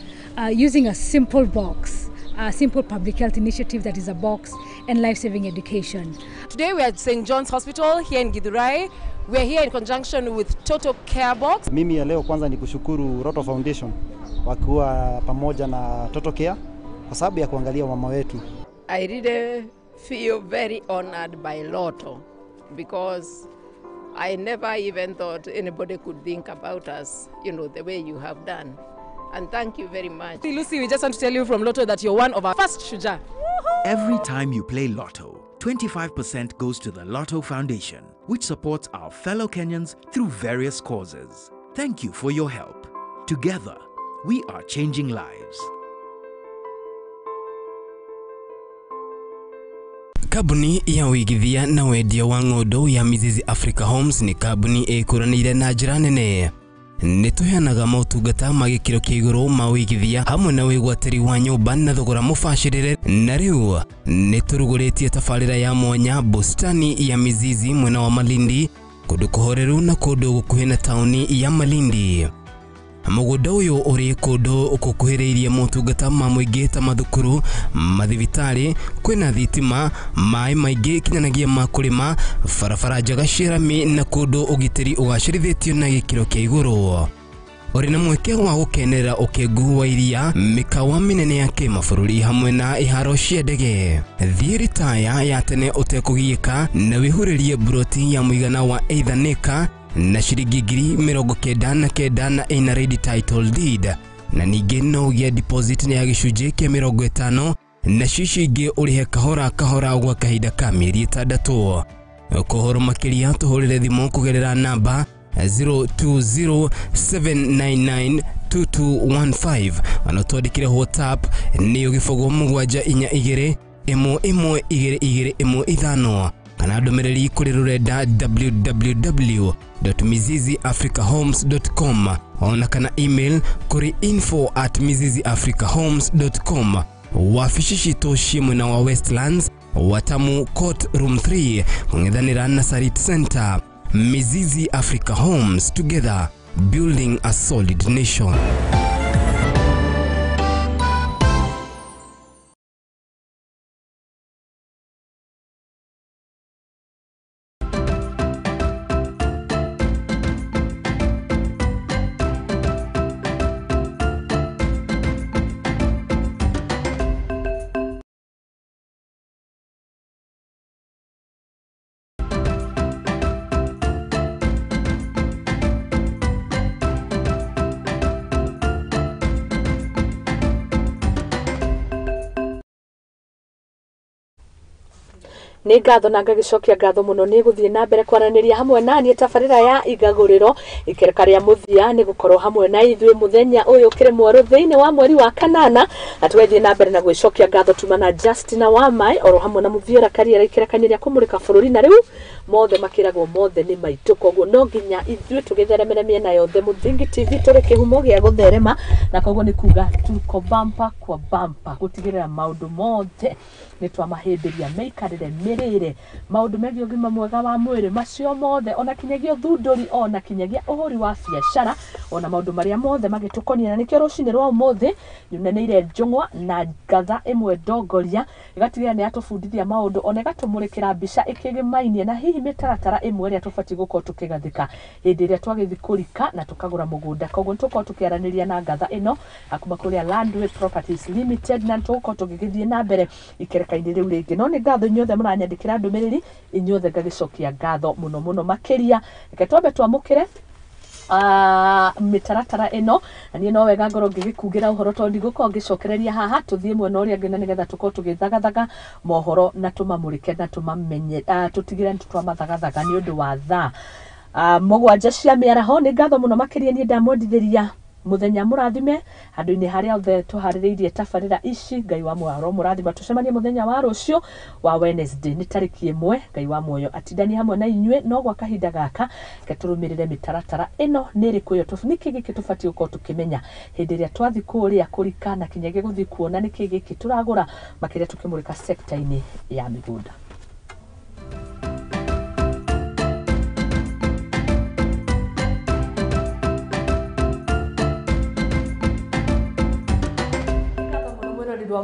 using a simple box, a simple public health initiative that is a box and life-saving education. Today we are at St. John's Hospital here in Githurai, We are here in conjunction with Total Care Box. Mimi ya leo kwanza ni kushukuru Lotto Foundation wakiwa pamoja na Total Care kwa sababu ya kuangalia mama wetu. I really feel very honored by Lotto because I never even thought anybody could think about us, you know, the way you have done. And thank you very much. Lucy, we just want to tell you from Lotto that you're one of our first Shujaa. Every time you play Lotto, 25% goes to the Lotto Foundation, which supports our fellow Kenyans through various causes. Thank you for your help. Together, we are changing lives. Kambuni ya wĩigithia na wendia wa ng'ũndũ ya Mizizi Africa Homes nĩ kambuni ĩkũranĩire na njĩra nene. Nĩ tũheanaga motungata ma gĩkĩro kĩa igũrũ ma wĩigithia hamwe na wĩgwatĩri wa nyũmba na thogora mũbacĩrĩre. Na rĩu nĩ tũrugũrĩtie tabarĩra ya mwanya bustani ya Mizizi mwena wa Malindi, kũndũ kũhoreru na kũndũ gũkuhĩ na taũni ya Malindi. Mũgũnda ũyũ ũrĩ kũndũ gũkuhĩrĩirie motungata ma mũingĩ ta mathukuru, mathibitarĩ, kwĩna thitima, maĩ maingĩ kinyanagĩa ma kũrĩma, barabara njega cia rami na kũndũ ũgitĩri ũgacĩrithĩtio na gĩkĩro kĩa igũrũ. Ũrĩ na mweke wa gũkenerera ũkengu wa iria, mĩkawa mĩnene ya kĩmabũrũri hamwe na iharo cia ndege. Thiĩ ritaya ya tene ũtekũgiĩka na wĩhurĩrie mburoti ya mũigana wa either na ciringi 99,000 na ina ready title deed, na ningĩ no ũgĩe deposit ya gĩcunjĩ kĩa 50 na cici ingĩ ũrĩhe kahora kahora gwa kahinda ka mĩeri 6. Kũhoro makĩria tũhũrĩre thimũ kũgerera namba 0207992215 ona twandĩkĩre WhatsApp nĩyo 0742 11 22 15 kana ndũmĩrĩri kũrĩ rũrenda www.miziziafricahomes.com ona kana email kũrĩ info@miziziafricahomes.com. Wabici citũ ciĩ mwena wa Westlands, Watamu Court Room 3, kũng'ethanĩra na Sarit Center. Mizizi Africa Homes, together building a solid nation. Nĩ ngatho na ngagĩcokia ngatho mũno nĩ gũthiĩ na mbere kwaranĩria hamwe na niĩ tabarĩra ya igagũrĩro ikereka rĩa mũthia nĩ gũkorwo hamwe na ithuĩ mũthenya ũyũ ũkĩrĩ mwerũ thĩinĩ wa mweri wa kanana, na tũgathiĩ na mbere na gwĩcokia ngatho tuma na Justina Wamai oro hamwe na Muthiora Kariera ikereka-inĩ rĩa kũmũrĩka bũrũri, na rĩu mothe makĩragwo mothe nĩ maitũ, koguo no nginya ithuĩ tũgĩtheremere mĩena yothe. Mũthingi TV tũrĩ kĩhumo gĩa gũtherema, na koguo nĩ kuga tuko bampa kwa bampa gũtigĩrĩra maũndũ mothe nĩ twamahĩmbĩria mĩikarĩre mĩrĩre maũndũ megiĩ ũgima mwega wa mwĩrĩ macio mothe ona kinyagia ũthundũri ona kinyagia ũhũri wa biacara ona maũndũ marĩa mothe magĩtũkonia. Na nĩkĩo rũcinĩ rwa ũmũthĩ nyunanĩire njũng'wa na ngatha ĩmwe ndongoria ĩgatigĩrĩra nĩ yatũbundithia maũndũ ona ĩgatũmũrĩkĩra mbica ĩkĩgĩmainie na hihi mĩtaratara ĩmwe ĩrĩa tũbatiĩ gũkorwo tũkĩgathĩka hĩndĩ ĩrĩa twagĩthiĩ kũrika na tũkagũra mũgũnda. Koguo nĩ tũkorwo tũkĩaranĩria na ngatha ĩno kuma kũrĩa Landway Properties Limited, na tũgũkorwo tũgĩgĩthiĩ na mbere ikereka-inĩ rĩu rĩngĩ. No nĩ ngatho inyuothe mũranyandĩkĩra ndũmĩrĩri, inyuothe ngagĩcokia ngatho mũno mũno makĩria. Reke twambe twamũkĩre mĩtaratara ĩno, na niĩ no wega ngorwo ngĩgĩkugĩra ũhoro tondũ ndigũkorwo ngĩcokereria haha, tũthiĩ mwena ũrĩa ũngĩ na nĩgetha tũkorwo tũgĩthagathaga mohoro na tũmamũrĩke na tũmamenye, tũtigĩre nĩ twamathagathaga nĩ ũndũ wa thaa 7 cia mĩaraho. Nĩ ngatho mũno makĩria, niĩ ndamwendithĩria muthenya mũrathime handũ-inĩ harĩa othe tũharĩrĩirie tabarĩra ici. Ngai wa muoyo mũrathima, tũcemanie mũthenya wa rũciũ wa Wednesday nĩ tarĩki 1. Ngai wa muoyo atindanie hamwe na inyuĩ, no gwa kahinda gaka reke tũrũmĩrĩre mĩtaratara ĩno nĩ ĩrĩkũ ĩyo nĩkĩ gĩkĩ tũbatiĩ gũkorwo tũkĩmenya hĩndĩ ĩrĩa twathiĩ kũrĩa kũrika na kinyagia gũthiĩ kuona nĩkĩ gĩkĩ tũragũra, makĩria tũkĩmũrĩka sekta-inĩ ya mĩgũnda.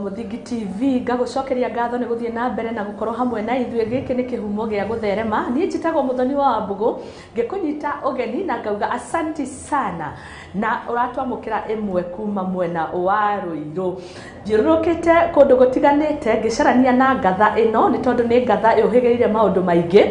Mũthingi TV ngagũcokeria ngatho nĩ gũthiĩ na mbere na gũkorwo hamwe na ithuĩ. Gĩkĩ nĩ kĩhumo gĩa gũtherema. Niĩ njĩtagwo Mũthoni wa Wambũgũ, ngĩkũnyita ũgeni na ngauga asanti sana, na ũratwamũkĩra ĩmwe kuma mwena wa Rũirũ. Thiũrũrũkĩte kũndũ gũtiganĩte ngĩcarania na ngatha ĩno, nĩ tondũ nĩ ngatha ĩũhĩgĩrĩire maũndũ maingĩ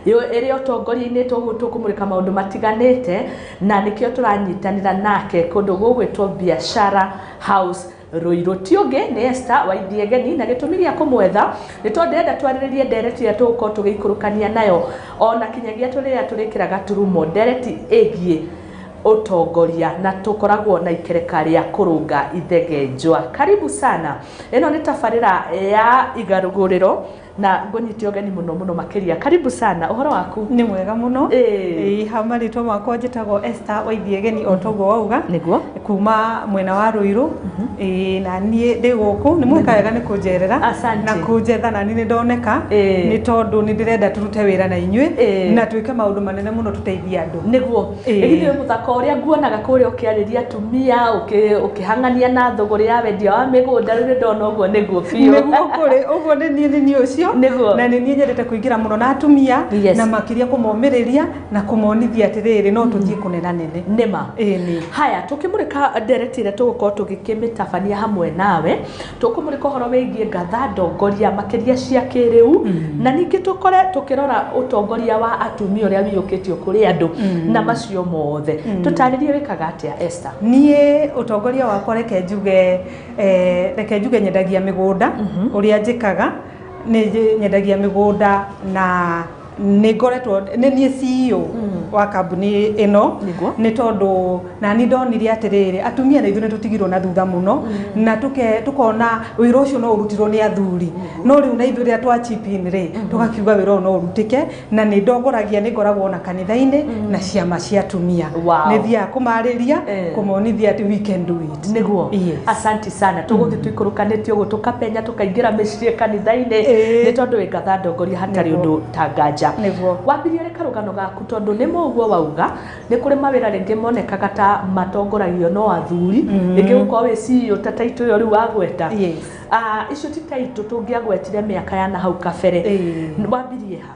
ĩrĩ ũtongoria-inĩ. Tũkũmũrĩka maũndũ matiganĩte na nĩkĩo tũranyitanĩra nake kũndũ gũgwĩtwo Biashara House Ruiru. Ti ũngĩ nĩ Esther Waithiegeni, na gĩtũmi gĩa kũmwetha nĩ tondũ ndĩrenda twarĩrĩrie ndereti ĩrĩa tũgũkorwo tũgĩikũrũkania nayo ona kinyagia tũrĩa tũrĩkĩraga turumo, ndereti ĩgiĩ ũtongoria, na tũkoragwo na ikereka rĩa kũrũnga ithegenjwa. Karibu sana, ĩno nĩ tabarĩra ya igarũrĩro na ngũnyite ũgeni mũno mũno makĩria. Karibu sana, ũhoro waku? Nĩ mwega mũno. Ĩĩ, ha marĩtwa makwa njĩtagwo Esther Waithiegeni o toguo wauga. Nĩguo. Kuma mwena wa Ruiru. Ĩĩ, na niĩ ndĩ gũkũ nĩ mweka wega nĩ kũnjerera na kũnjetha, na niĩ nĩ ndoneka nĩ tondũ nĩ ndĩrenda tũrute wĩra na inyuĩ na twĩke maũndũ manene mũno tũteithie andũ. Nĩguo. Ĩgithĩ mũthako ũrĩa nguonaga kũrĩa ũkĩarĩria atumia, ũkĩhang'ania na thũgũrĩ ya wendia wa mĩgũnda, rĩu nĩ ndona ũguo nĩguo biũ. Nĩguo kũrĩ ũguo, nĩ niĩ ũcio. Na nĩ niĩ nyendete kũingĩra mũno na atumia na makĩria kũmomĩrĩria na kũmonithia atĩrĩrĩ no tũthiĩ kũnena nene. Nĩma. Haya, tũkĩmũrĩka ndereti ĩrĩa tũgũkorwo tũgĩkĩmĩtabania hamwe nawe, tũkũmũrĩka ũhoro wĩgiĩ ngatha ndongoria makĩria cia kĩrĩu, na ningĩ tũkore tũkĩrora ũtongoria wa atumia ũrĩa wiyũkĩtio kũrĩ andũ na macio mothe. Tũtarĩrie wĩkaga atĩa, Esther? Niĩ ũtongoria wakwa reke njuge nyendagia mĩgũnda. Ũrĩa njĩkaga nĩ nyendagia mĩgũnda na nĩ ngoretwo nĩ niĩ CEO wa kambuni ĩno, nĩ tondũ na niĩ ndonire atĩrĩrĩ atumia na ithuĩ nĩ tũtigirwo na thutha mũno na tũkona wĩra ũcio no ũrutirwo nĩ athuri, no rĩu na ithuĩ rĩrĩa twa chip in rĩ tũgakiuga wĩra ũyũ no ũrutĩke. Na nĩ ndongoragia, nĩ ngoragwo na kanitha-inĩ na ciama cia atumia, nĩ thiaga kũmarĩria kũmonithia atĩ we can do it. Nĩguo. Asanti sana. Tũgũthiĩ tũikũrũkanĩtie ũguo tũkapenya tũkaingĩra mĩciĩ kanitha-inĩ, nĩ tondũ wĩ ngatha ndongoria hatarĩ ũndũ ta nganja. Wambirie rĩ karũgano gaku, tondũ nĩ mũguo wauga nĩ kũrĩ mawĩra rĩngĩ monekaga ta matongoragio no athuri, rĩngĩ gũkorwo wĩ CEO ta taitũ ĩyo rĩu wagweta. Icio ti taitũ tũngĩagwetire mĩaka ya na hau kabere. Wambirie ha?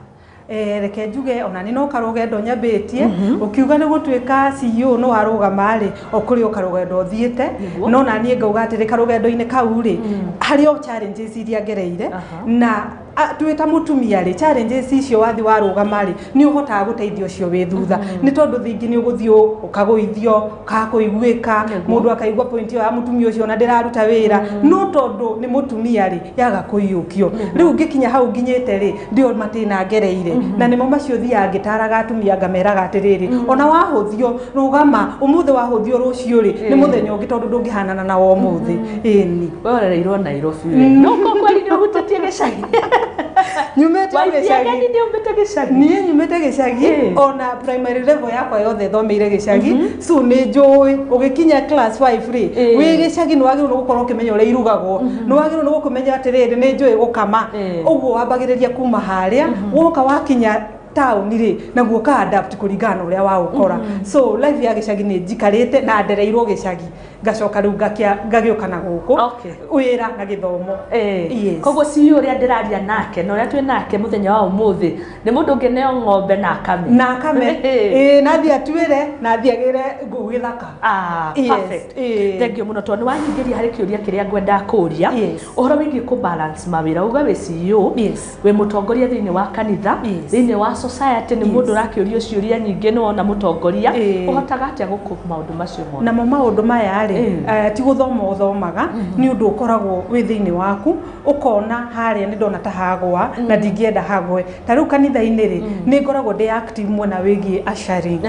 Reke njuge ona nĩ no karũgendo nyambĩtie. Ũkiuga nĩ gũtuĩka CEO no warũgama rĩ, o kũrĩ o karũgendo ũthiĩte, no na niĩ ngauga atĩrĩ karũgendo-inĩ kau rĩ harĩ o challenges iria ngereire, na twĩ ta mũtumia rĩ challenges icio wathi warũgama rĩ nĩ ũhotaga gũteithia ũcio wĩ thutha, nĩ tondũ thingi nĩ ũgũthiĩ ũkagũithio ũkakũiguĩka, mũndũ akaigua point ĩyo ya mũtumia ũcio ona ndĩraruta wĩra, no tondũ nĩ mũtumia rĩ yaga kũiyũkio. Rĩu ngĩkinya hau nginyĩte rĩ ndio matĩna ngereire, na nĩmo macio thiaga ngĩtaraga atumia ngameraga atĩrĩrĩ ona wahũthio rũgama ũmũthĩ, wahũthio rũciũ rĩ nĩ mũthenya ũngĩ tondũ ndũngĩhanana na wa ũmũthĩ. Ĩni we ũrereirwo Nairobi we, no kweli nĩ ũhutĩtie gĩcagi? Nyumĩte gĩcagi. Niĩ nyumĩte gĩcagi, ona primary level yakwa yothe thomeire gĩcagi, so nĩ njũĩ ũgĩkinya class 5 rĩ wĩ gĩcagi nĩ wagĩrĩirwo gũkorwo ũkĩmenya ũrĩa irugagwo, nĩ wagĩrĩirwo nĩ gũkĩmenya atĩrĩrĩ nĩ njũĩ gũkama, ũguo wambagĩrĩria kuma harĩa woka wakinya taũni rĩ naguo ka adapt kũringana na ũrĩa waũkora. So life ya gĩcagi nĩ njikarĩte na ndereirwo gĩcagi, ngacoka rĩu ngagĩũka na gũkũ wĩra na gĩthomo. Koguo CEO ũrĩa ndĩraria nake na ũrĩa twĩ nake mũthenya wa ũmũthĩ nĩ mũndũ ũngĩneo ng'ombe na akame na akame, ĩĩ, na athiĩ atuĩre na athiĩ agĩre ngũ gĩthaka. Perfect. Thank you mũno tondũ nĩ wanyingĩria harĩ kĩũria kĩrĩa ngwendaga kũũria, ũhoro wĩgiĩ kũ balance mawĩra. Uga wĩ CEO, wĩ mũtongoria thĩinĩ wa kanitha, thĩinĩ wa society, nĩ mũndũ ũrakĩũrio ciũria nyingĩ, nĩ wona mũtongoria ũhotaga atĩa gũkũ maũndũ macio mothe? Namo maũndũ maya rĩ ti gũthoma ũthomaga, nĩ ũndũ ũkoragwo wĩ thĩinĩ waku, ũkona harĩa nĩ ndona ta hagwa na ndingĩenda hagwe. Ta rĩu kanitha-inĩ rĩ nĩ ngoragwo ndĩ active mwena wĩgiĩ ushering,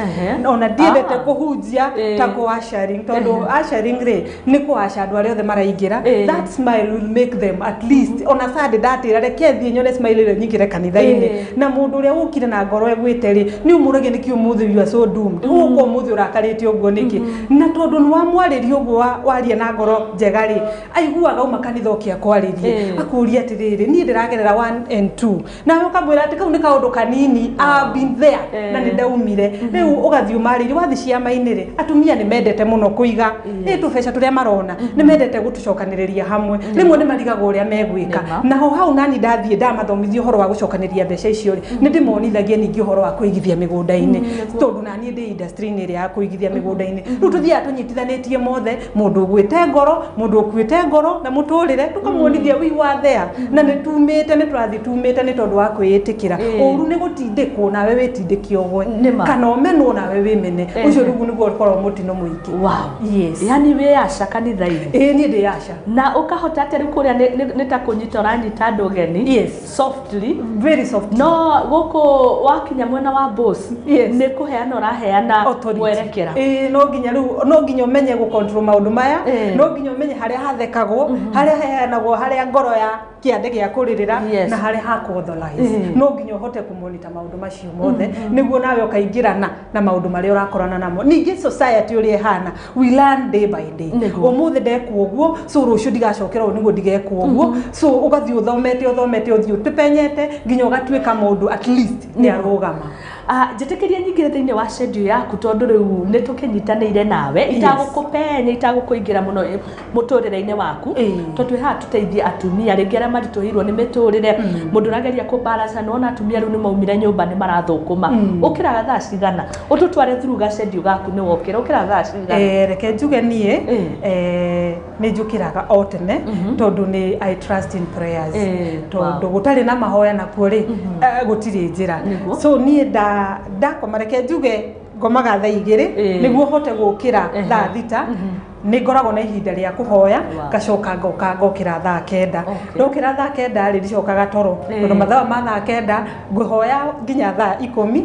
ona ndiendete kũhunjia ta kũ ushering, tondũ ushering rĩ nĩ kũasha andũ arĩa othe maraingĩra. That smile will make them at least ona Sunday ndatĩra reke thiĩ nyone smile ĩrĩa nyingĩre kanitha-inĩ, na mũndũ ũrĩa ũkĩte ũkire na ngoro ĩgwĩte rĩ, nĩ ũmũragia nĩkĩ ũmũthĩ you are so doomed, ũgũka ũmũthĩ ũrakarĩte ũguo nĩkĩ? Na tondũ nĩ wamwarĩria ũguo, waria na ngoro njega rĩ, aiguaga uma kanitha ũkĩa kwarĩrie, akũria atĩrĩrĩ, niĩ ndĩragerera 1 and 2, nawe ũkamwĩra atĩ kau nĩ kaũndũ kanini, I've been there na nĩ ndaumire. Rĩu ũgathiĩ ũmarĩirie, wathiĩ ciama-inĩ rĩ, atumia nĩ mendete mũno kũiga nĩ tũbeca tũrĩa marona, nĩ mendete gũtũcokanĩrĩria hamwe, rĩmwe nĩ marigagwo ũrĩa megwĩka. Naho hau nani ndathiĩ ndamathomithia ũhoro wa gũcokanĩria mbeca icio rĩ, nĩ ndĩmonithagia ningĩ ũhoro wa kũigithia mĩgũnda-inĩ, tondũ naniĩ ndĩ industry-inĩ ĩrĩa ya kũigithia mĩgũnda-inĩ. Rĩu tũthiaga tũnyitithanĩtie mothe, mũndũ ũgwĩte ngoro, mũndũ ũkuĩte ngoro na mũtũrĩre, tũkamuonithia we were there na nĩ tumĩte, nĩ tũrathiĩ tumĩte nĩ tondũ wa kwĩĩtĩkĩra. Ũru nĩ gũtindĩkwo nawe wĩtindĩke ũgwe, kana ũmenwo nawe wĩmene, ũcio rĩu nĩguo ũkoragwo mũtino mũingĩ. Wow. Yes. Yani wĩ aca kanitha-inĩ? Ĩĩ, niĩ ndĩ aca. Na ũkahota atĩa rĩu kũrĩa nĩ ta kũnyita ũranyita andũ ũgeni? Yes. Softly. Very softly. No gũkũ wakinya mwena wa boss, yes, nĩ kũheana ũraheana mwerekera. Ĩĩ, no nginya rĩu, no nginya ũmenye gũ control maũndũ maya, no nginya ũmenye harĩa hathekagwo, harĩa heanagwo, harĩa ngoro ya kĩande gĩa kũrĩrĩra, na harĩa ha kũ authorize. No nginya ũhote kũmonita maũndũ macio mothe nĩguo nawe ũkaingĩrana na maũndũ marĩa ũrakorana namo. Ningĩ society ũrĩa ĩhana, we learn day by day. Ũmũthĩ ndekwo ũguo, so rũciũ ndigacokera ũũ nĩguo ndigekwo ũguo, so ũgathiĩ ũthomete ũthomete, ũthiĩ ũtũpenyete nginya ũgatuĩka mũndũ at least nĩ arũgama. Njĩtĩkĩria nyingĩre thĩinĩ wa schedule yaku, tondũ rĩu nĩ tũkĩnyitanĩire nawe, itagũkũpenya, itagũkũingĩra mũno mũtũrĩre-inĩ waku, tondũ twĩ haha tũteithie atumia rĩngĩ arĩa maritũhĩirwo nĩ mĩtũrĩre, mũndũ ũrageria kũbalance, na wona atumia rĩu nĩ maumire nyũmba nĩ marathũkũma. Ũkĩraga thaa cigana? Ũtũtware through ga schedule gaku nĩ wokĩra, ũkĩraga thaa cigana? Reke njuge niĩ nĩ njũkĩraga o tene, tondũ nĩ I trust in prayers, tondũ gũtarĩ na mahoya nakuo rĩ, gũtirĩ njĩra. So niĩ ndakoma, reke njuge ngomaga thaa 2 nĩguo hote gũkĩra thaa 6. Nĩ ngoragwo na ihinda rĩa kũhoya, ngacoka ngoka ngokĩra thaa 9. Ndokĩra thaa 9 rĩ, ndicokaga toro, tondũ mathaa ma thaa 9 ngũhoya nginya thaa 10,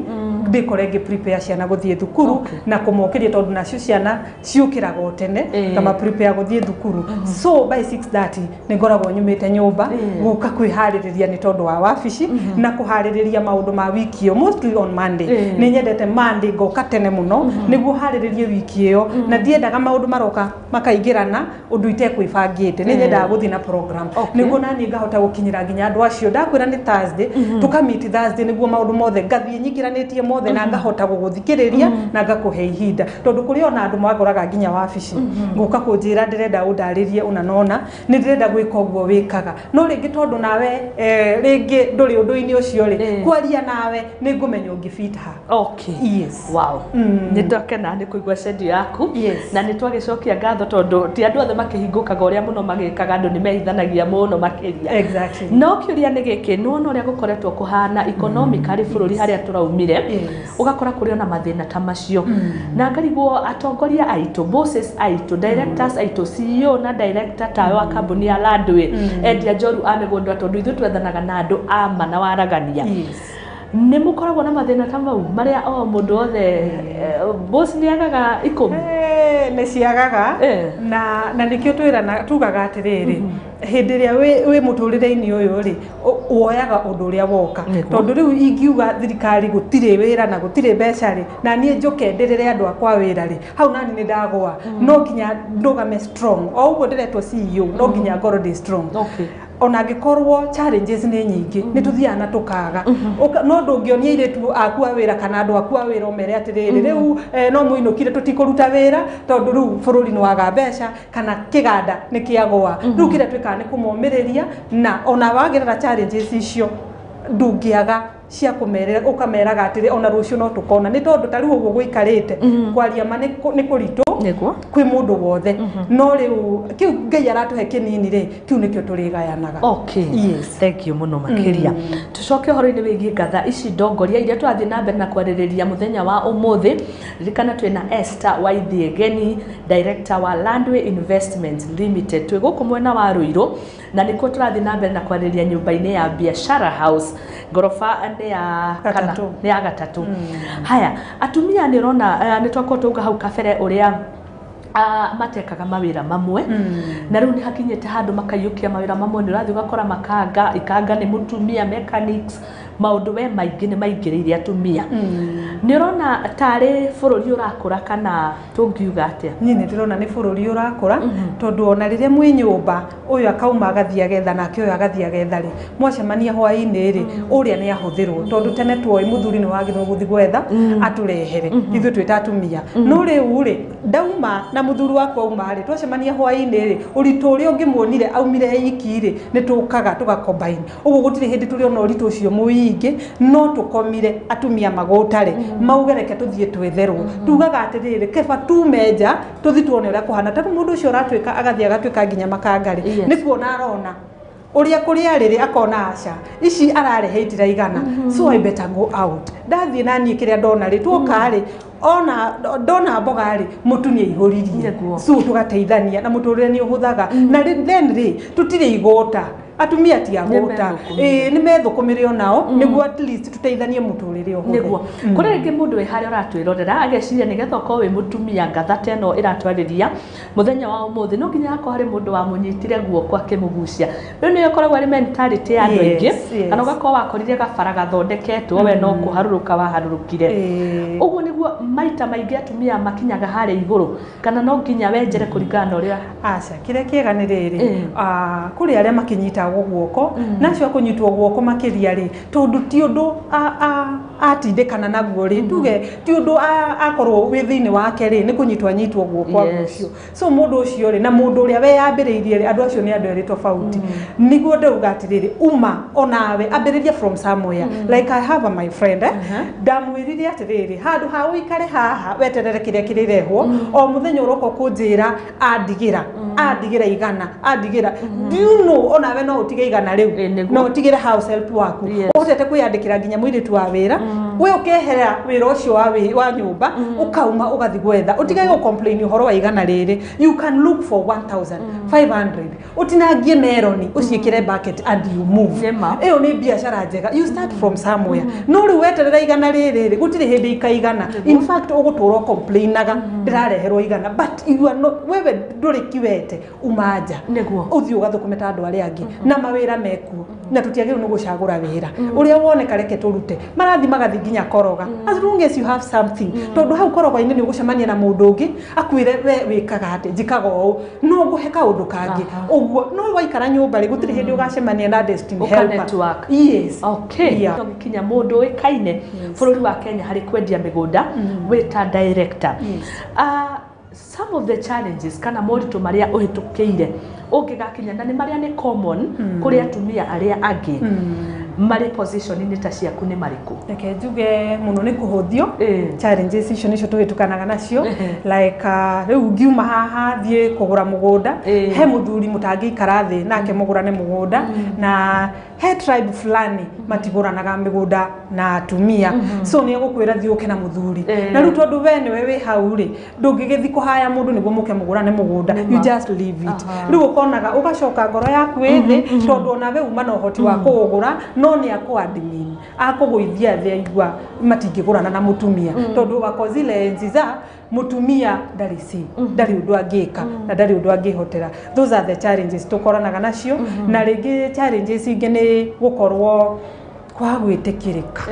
ndĩkore ngĩ prepare ciana gũthiĩ thukuru na kũmokĩria, tondũ nacio ciana ciũkĩraga o tene, ngama prepare gũthiĩ thukuru. So by 6:30 nĩ ngoragwo nyumĩte nyũmba gũka kwĩharĩrĩria nĩ tondũ wa wabici na kũharĩrĩria maũndũ ma wiki ĩyo, mostly on Monday. Nĩ nyendete Monday ngoka tene mũno nĩguo harĩrĩrie wiki ĩyo, na ndiendaga maũndũ maroka makaingĩrana ũndũ itekwĩbangĩte. Nĩ nyendaga gũthiĩ na program nĩguo naniĩ ngahota gũkinyĩra nginya andũ acio. Ndakwĩra nĩ Thursday, tũkamiti Thursday nĩguo maũndũ mothe ngathiĩ nyingĩranĩtie mothe na ngahota gũgũthikĩrĩria na ngakũhe ihinda, tondũ kũrĩ ona andũ mangoraga nginya wabici gũka kũnjĩra ndĩrenda ũndarĩrie ũna nona, nĩ ndĩrenda gwĩka ũguo wĩkaga, no rĩngĩ tondũ nawe rĩngĩ ndũrĩ ũndũ-inĩ ũcio rĩ, kwaria nawe nĩ ngũmenya ũngĩbit ha. Okay. Yes. Wow. Nĩ ndakena nĩ kũigua schedule yaku, na nĩ twagĩcokia ngatho, tondũ ti andũ othe makĩhingũkaga ũrĩa mũno magĩkaga, andũ nĩ mehithanagia mũno makĩria. Exactly. No kĩũria nĩ gĩkĩ, nĩ wona ũrĩa gũkoretwo kũhana economically bũrũri harĩa tũraumire, ũgakora kũrĩ ona mathĩna ta macio, na ngarigwo atongoria aitũ, bosses aitũ, directors aitũ, CEO na director tawe wa kambuni ya Landway, endia njoru a mĩgũnda, tondũ ithuĩ twethanaga na andũ ama na waragania, nĩ mũkoragwo na mathĩna ta mau marĩa o mũndũ othe boss nĩ agaga 10? Nĩ ciagaga, na nĩkĩo twĩrana tugaga atĩrĩrĩ, hĩndĩ ĩrĩa wĩ mũtũrĩre-inĩ ũyũ rĩ, woyaga ũndũ ũrĩa woka, tondũ rĩu ingiuga thirikari gũtirĩ wĩra na gũtirĩ mbeca rĩ, na niĩ njũke ndĩrĩre andũ akwa wĩra rĩ, hau nani nĩ ndagũa. No nginya ndũgame strong, o ũguo ndĩretwo CEO, no nginya ngorwo ndĩ strong. Ona angĩkorwo challenges nĩ nyingĩ, nĩ tũthiaga na tũkaga, no ndũngĩonia airĩtu aku a wĩra kana andũ aku a wĩra ũmere atĩrĩrĩ, rĩu no mũinũkire, tũtikũruta wĩra tondũ rĩu bũrũri nĩ waga mbeca kana kĩganda nĩ kĩagũa. Rĩu kĩrĩa twĩkaga nĩ kũmomĩrĩria, na ona wagerera challenges icio ndũngĩaga cia kũmerera, ũkameraga atĩrĩ ona rũciũ no tũkona, nĩ tondũ ta rĩu ũguo gũikarĩte kwaria ma nĩ kũritũ kwĩ mũndũ wothe, no rĩu kĩu Ngai aratũhe kĩnini rĩ, kĩu nĩkĩo tũrĩgayanaga. Okay. Yes. Thank you mũno makĩria. Tũcoke ũhoro-inĩ wĩgiĩ ngatha ici ndongoria iria tũrathiĩ na mbere na kwarĩrĩria mũthenya wa ũmũthĩ. Ririkana twĩna Esther Waithiegeni, director wa Landway Investments Limited, twĩ gũkũ mwena wa Ruiru, na nĩkuo tũrathiĩ na mbere na kwarĩrĩria nyũmba-inĩ ya Biashara House, ngoroba nĩ ya kana nĩ ya gatatũ. Haya, atumia nĩ ũrona nĩ twakorwo twauga hau kabere ũrĩa matekaga mawĩra mamwe, na rĩu nĩ hakinyĩte handũ makaiyũkia mawĩra mamwe, nĩ ũrathiĩ ũgakora makanga ikanga nĩ mũtumia, mechanics Maũndũ we maingĩ nĩ maingĩrĩire atumia. Nĩ ũrona tarĩ bũrũri ũrakũra kana tũngiuga atĩa? Niĩ nĩ ndĩrona nĩ bũrũri ũrakũra, tondũ ona rĩrĩa mwĩ nyũmba, ũyũ akauma agathiĩ agetha, nake ũyũ agathiĩ agetha rĩ, mwacemania hwaĩ-inĩ rĩ, ũrĩa nĩ ahũthĩrwo, tondũ tene tuoĩ mũthuri nĩ wagĩrĩirwo gũthiĩ gwetha atũrehere ithuĩ twĩ ta atumia. No rĩu rĩ, ndauma na mũthuri wakwa auma rĩ, twacemania hwaĩ-inĩ rĩ, ũritũ ũrĩa ũngĩmuonire aumire iki rĩ, nĩ tũkaga tũgacombine. Ũguo gũtirĩ hĩndĩ tũrĩona ũritũ ũcio mũingĩ, no tũkomire atumia magũta rĩ, mauge reke tũthiĩ twetherwo. Tugaga atĩrĩrĩ, keba tume nja tũthiĩ tuone ũrĩa kũhana, tondũ mũndũ ũcio ũratuĩka agathiĩ agatuĩka nginya makanga rĩ, nĩ kuona arona ũrĩa kũrĩa rĩrĩ, akona aca ici ararehe itiraigana, so I better go out. Ndathiĩ na niĩ kĩrĩa ndona rĩ, tuoka rĩ, ona ndona mboga rĩ, mũtu nĩ aihũririe, so tũgateithania na mũtũrĩre nĩ ũhũthaga. Na then rĩ, tũtirĩ igũta, atumia ti agũta, ĩĩ, nĩ methũkũmĩre onao nĩguo at least tũteithanie mũtũrĩre ũhũthe. Nĩguo kũrĩ rĩngĩ mũndũ wĩ harĩa ũratwĩrorera ageciria nĩgetha ũkorwo wĩ mũtumia ngatha ta ĩno ĩratwarĩria mũthenya wa ũmũthĩ, no nginya hakorwo harĩ mũndũ wamũnyitire guoko akĩmũgucia. Rĩu nĩyo ĩkoragwo arĩ mentality ya andũ aingĩ, kana ũgakorwo wakorire gabara gathondeketwo, we no kũharũrũka waharũrũkire. Ũguo nĩguo maita maingĩ atumia makinyaga harĩa igũrũ, kana no nginya wenjere kũringana na ũrĩa? Aca, kĩrĩa kĩega nĩ rĩrĩ, kũrĩ arĩa makĩnyitagwo guoko, na acio akũnyitwo guoko makĩria rĩ, tondũ ti ũndũ atindĩkana naguo rĩ, tuge ti ũndũ akorwo wĩ thĩinĩ wake rĩ, nĩ kũnyitwo anyitwo guoko agucio. So mũndũ ũcio rĩ na mũndũ ũrĩa weyambĩrĩirie rĩ, andũ acio nĩ andũ erĩ tofauti. Nĩguo ndauga atĩrĩrĩ, uma onawe ambĩrĩria from somewhere. Like I have a my friend, ndamwĩrire atĩrĩrĩ, handũ ha ũikare haha weterere kĩrĩa kĩrĩrehwo o mũthenya, ũroka kũnjĩra andigĩra, andigĩra 100, andigĩra. Do you know onawe no ũtige 100 rĩu, no ũtigĩre house help waku, ũhotete kwĩyandĩkĩra nginya mũirĩtu wa wĩra, we ũkehera wĩra ũcio wa nyũmba, ũkauma ũgathiĩ gwetha, ũtige gũ complain ũhoro wa 100 rĩrĩ. You can look for 1500, ũtinangie meroni, ũciĩkĩre bucket and you move. Ĩyo nĩ biacara njega. You start from somewhere. No rĩu weterera 100 rĩrĩ rĩ, gũtirĩ hĩndĩ ikaigana. In fact, ũgũtũra complainaga ndĩrareherwo 100, but you are not, wewe ndũrĩ kiwete. Uma nja ũthiĩ ũgathũkũme ta andũ arĩa angĩ, na mawĩra mekuo, na tũtiagĩrĩirwo nĩ gũcagũra wĩra ũrĩa woneka, reke tũrute. Marathiĩ magathiĩ nginya koroga, as long as you have something, tondũ hau koroga-inĩ nĩ ũgũcemania na mũndũ ũngĩ akwĩre, we wĩkaga atĩ njĩkaga ũũ, no ngũhe kaũndũ kangĩ. Ũguo no waikara nyũmba rĩ, gũtirĩ hĩndĩ ũgacemania na destiny Ũka helper. Network. Yes. Okay. Yeah. No gĩkinya mũndũ ũĩkaine bũrũri wa Kenya harĩ kwendia mĩgũnda, wĩ ta director. Some of the challenges kana moritũ marĩa ũhĩtũkĩire ũngĩgakinya, na nĩ marĩa nĩ common kũrĩ atumia arĩa angĩ marĩ position-inĩ ta ciaku, nĩ marĩkũ? Reke njuge mũno nĩ kũhũthio. Challenges icio nĩcio tũhĩtũkanaga nacio, like rĩu ngiuma haha thiĩ kũgũra mũgũnda, he mũthuri mũtangĩikara thĩ nake mũgũrane mũgũnda, na he tribe fulani matigũranaga mĩgũnda na atumia, so nĩ egũkwĩra thiĩ ũke na mũthuri. Na rĩu tondũ we nĩwe wĩ hau rĩ, ndũngĩgĩthiĩ kũhaya mũndũ nĩguo mũke mũgũrane mũgũnda. You just leave it. Rĩu ũkonaga ũgacoka ngoro yaku ĩ thĩ, tondũ onawe uma na ũhoti wa kũũgũra, no nĩ akũ admin akũgũithia thĩ, aigua matingĩgũrana na mũtumia, tondũ wako zile enzi za mũtumia ndarĩ si ndarĩ ũndũ angĩka na ndarĩ ũndũ angĩhotera. Those are the challenges tũkoranaga nacio. Na rĩngĩ challenges ingĩ nĩ gũkorwo kwaga gwĩtĩkĩrĩka,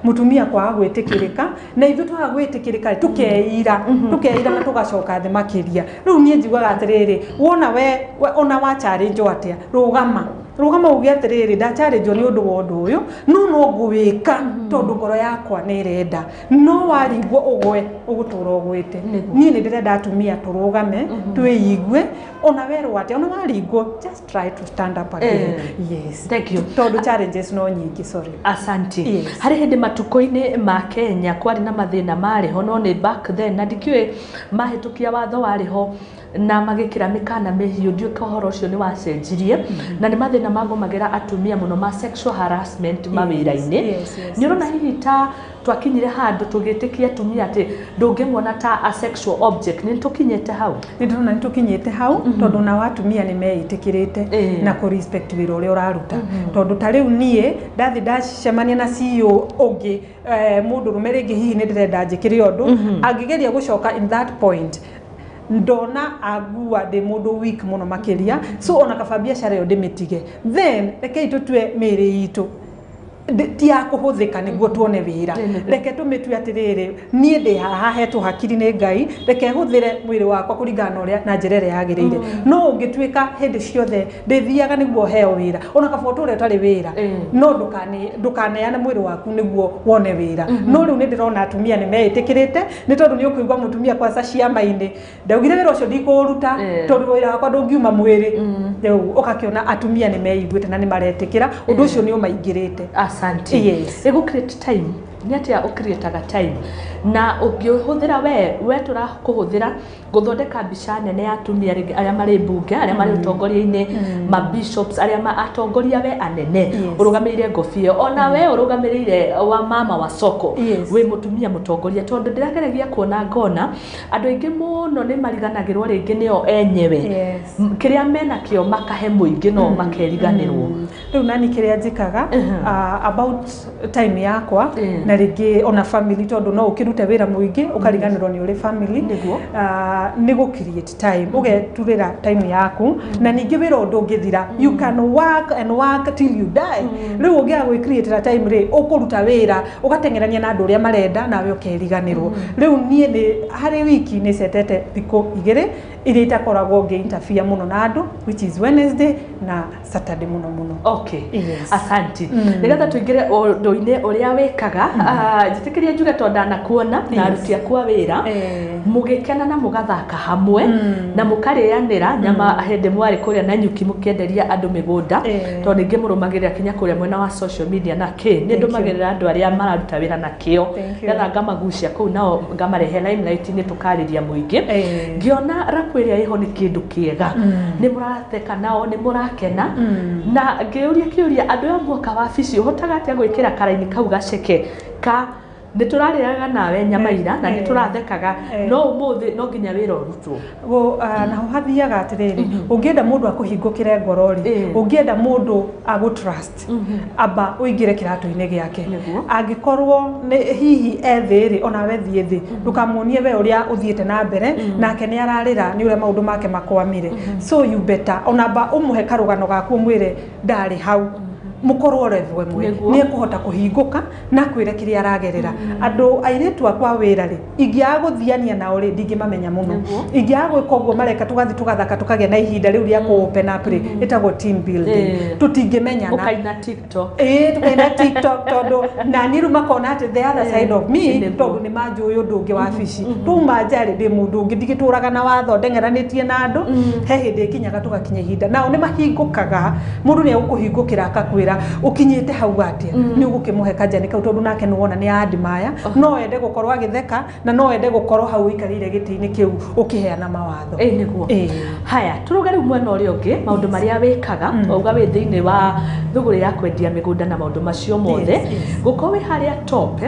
mũtumia kwaga gwĩtĩkĩrĩka, na ithuĩ twaga gwĩtĩkĩrĩka tũkeira, tũkeira na tũgacoka thĩ makĩria. Rĩu niĩ njugaga atĩrĩrĩ, wona we ona wa challenge atĩa, rũgama, rũgama uge atĩrĩrĩ, ndacharĩnjwo nĩ ũndũ wa ũndũ ũyũ, no no ngũwĩka tondũ ngoro yakwa nĩ ĩrenda. No waringwo ũgwe, ũgũtũra ũgwĩte. Niĩ nĩ ndĩrenda atumia tũrũgame, twĩigue. Ona werwo atĩa, ona waringwo, just try to stand up again. Yes. Thank you. Tondũ challenges no nyingĩ, sorry. Asanti. Yes. Harĩ hĩndĩ matukũ-inĩ ma Kenya kwarĩ na mathĩna marĩ ho, no nĩ back then, na ndikĩũĩ mahĩtũkia watho warĩ ho na magĩkĩra mĩkana mĩhiũ, ndiũĩ ka ũhoro ũcio nĩ wacenjirie, na nĩ mathĩna magũmagĩra atumia mũno ma sexual harassment mawĩra-inĩ. Nĩ ũrona hihi ta twakinyire handũ tũgĩtĩkia atumia atĩ ndũngĩmuona ta a sexual object? Nĩ tũkinyĩte hau? Nĩ ndĩrona nĩ tũkinyĩte hau, tondũ nao atumia nĩ meĩtĩkĩrĩte na kũ respect wĩra ũrĩa ũraruta, tondũ ta rĩu niĩ ndathi ndacemania na CEO ũngĩ, mũndũrũme rĩngĩ, hihi nĩ ndĩrenda njĩkĩre ũndũ, angĩgeria gũcoka in that point, ndona agua ndĩ mũndũ weak mũno makĩria. So ona kaba biacara ĩyo ndĩmĩtige. Then rekei tũtue mĩĩrĩ itũ Ti ya kũhũthĩka nĩguo tuone wĩra. Reke tũmĩtue atĩrĩrĩ, niĩ ndĩ haha hetwo hakiri nĩ Ngai, reke hũthĩre mwĩrĩ wakwa kũringana na ũrĩa na njĩra ĩrĩa yagĩrĩire. No ũngĩtuĩka hĩndĩ ciothe ndĩthiaga nĩguo heo wĩra, ona kaba ũtũre ũtarĩ wĩra, no ndũkaneane mwĩrĩ waku nĩguo wone wĩra. No rĩu nĩ ndĩrona atumia nĩ meĩtĩkĩrĩte, nĩ tondũ nĩ ũkũigua mũtumia kwanza ciama-inĩ ndaugire wĩra ũcio ndikũũruta tondũ wĩra wakwa ndũngiuma mwĩrĩ. Rĩu ũgakĩona atumia nĩ meiguĩte na nĩ maretĩkĩra ũndũ ũcio nĩ ũmaingĩrĩte. Asante. Yes. Ĩgũ create time, nĩ atĩa ũcreataga time na ũngĩhũthĩra we tũrakũhũthĩra gũthondeka mbica nene ya atumia rĩngĩ arĩa marĩ mbunge, arĩa marĩ ũtongoria-inĩ, ma bishops, arĩa atongoria we anene ũrũgamĩrĩire ngobia, ona we ũrũgamĩrĩire wa mama wa soko, wĩ mũtumia mũtongoria, tondũ ndĩrageragia kuona ngona andũ aingĩ mũno nĩ mariganagĩrwo rĩngĩ nĩo enyewe, kĩrĩa menakĩo makahe mũingĩ no makeriganĩrwo. Rĩu nani kĩrĩa njĩkaga about time yakwa na rĩngĩ ona family, tondũ no ũkĩrute wĩra mũingĩ ũkariganĩrwo nĩ ũrĩ family, nĩ gũ create time, ũgeturĩra time yaku. Na ningĩ wĩra ũndũ ũngĩthira, you can work and work till you die. Rĩu ũngĩaga gwĩ create time rĩ, ũkũruta wĩra ũgateng'erania na andũ ũrĩa marenda nawe ũkeriganĩrwo. Rĩu niĩ nĩ harĩ wiki nĩ cetete thikũ 2 iria itakoragwo ngĩ interfere mũno na andũ, which is Wednesday na Saturday mũno mũno. Okay. Asante. Nĩgetha tũingĩre ũndũ-inĩ ũrĩa wĩkaga, njĩtĩkĩrie njuge tondũ ndanakuona na aruti aku a wĩra mũgĩkena na mũgathaka hamwe na mũkarĩanĩra nyama hĩndĩ mwarĩ kũrĩa Nanyuki mũkĩenderia andũ mĩgũnda, tondũ ningĩ mũrũmagĩrĩra kinya kũrĩa mwena wa social media na kĩ nĩ ndũmagĩrĩra andũ arĩa mararuta wĩra na kĩo, nĩgetha ngamagucia kũu nao ngamarehe limelight-inĩ tũkarĩria mũingĩ. Ngĩona rapu ĩrĩa ĩho nĩ kĩndũ kĩega, nĩ mũratheka nao, nĩ mũrakena, na ngĩũria kĩũria andũ a mwaka wa wabici ũhotaga atĩa gwĩkĩra karaini kau gaceke ka nĩ tũrarĩaga nawe nyama ira na nĩ tũrathekaga, no ũmũthĩ no nginya wĩra ũrutwo. Naho hathiaga atĩrĩrĩ, ũngĩenda mũndũ akũhingũkĩre ngoro rĩ, ũngĩenda mũndũ agũ trust, amba ũingĩre kĩratũ-inĩ gĩake. Angĩkorwo nĩ hihi ethĩ rĩ, onawe thiĩ thĩ, ndũkamuonie we ũrĩa ũthiĩte na mbere nake nĩ ararĩra nĩ ũrĩa maũndũ make makwamire. So you better onamba ũmũhe karũgano gaku, ũmwĩre ndarĩ hau, mũkorwo level ĩmwe, nĩ ekũhota kũhingũka na kwĩre kĩrĩa aragerera. Andũ airĩtu akwa wĩra rĩ, ingĩaga gũthiania nao rĩ, ndingĩmamenya mũno. Ingĩaga gwĩka ũguo mareka tũgathiĩ tũgathaka tũkagĩa na ihinda rĩu rĩa kũ open up rĩ, ĩtagwo team building, tũtingĩmenyana. Ũkaina TikTok. Ĩĩ, tũkaina TikTok, tondũ nani rĩu makona atĩ the other side of me, tondũ nĩ manjũĩ ũndũ ũngĩ wabici. Tuma nja rĩ, ndĩ mũndũ ũngĩ, ndigĩtũraga na watho ndeng'eranĩtie na andũ. He hĩndĩ ĩkinyaga tũgakinya ihinda nao nĩ mahingũkaga, mũndũ nĩ egũkũhingũkĩra akakwĩra ũkinyĩte hau atĩa, nĩ ũgũkĩmũhe kanjani kau, tondũ nake nĩ wona nĩ admire, no ende gũkorwo agĩtheka na no ende gũkorwo hau ũikarĩire gĩtĩ-inĩ kĩu ũkĩheana mawatho. Ĩĩ nĩguo. Haya, tũrũge rĩu mwena ũrĩa ũngĩ, maũndũ marĩa wĩkaga, wauga wĩ thĩinĩ wa thũgũrĩ ya kwendia mĩgũnda na maũndũ macio mothe, gũkorwo wĩ harĩa top,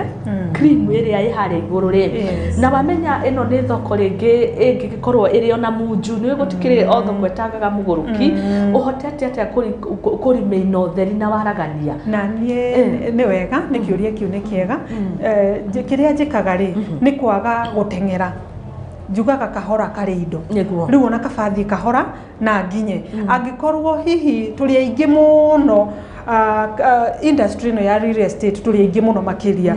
cream ĩrĩa ĩ harĩa igũrũ rĩ, na wamenya ĩno nĩ thoko rĩngĩ ĩngĩgĩkorwo ĩrĩ ona munju, nĩ gũtikĩrĩ o thoko ĩtangaga mũgũrũki, ũhotete atĩa kũrĩmĩina ũtheri na waragania? Na niĩ nĩ wega, nĩ kĩũria kĩu nĩ kĩega. Kĩrĩa njĩkaga rĩ, nĩ kwaga gũteng'era, njugaga kahora karĩ indo. Rĩu ona kaba thiĩ kahora na nginye. Angĩkorwo hihi tũrĩ aingĩ mũno industry ĩno ya real estate, tũrĩ aingĩ mũno makĩria,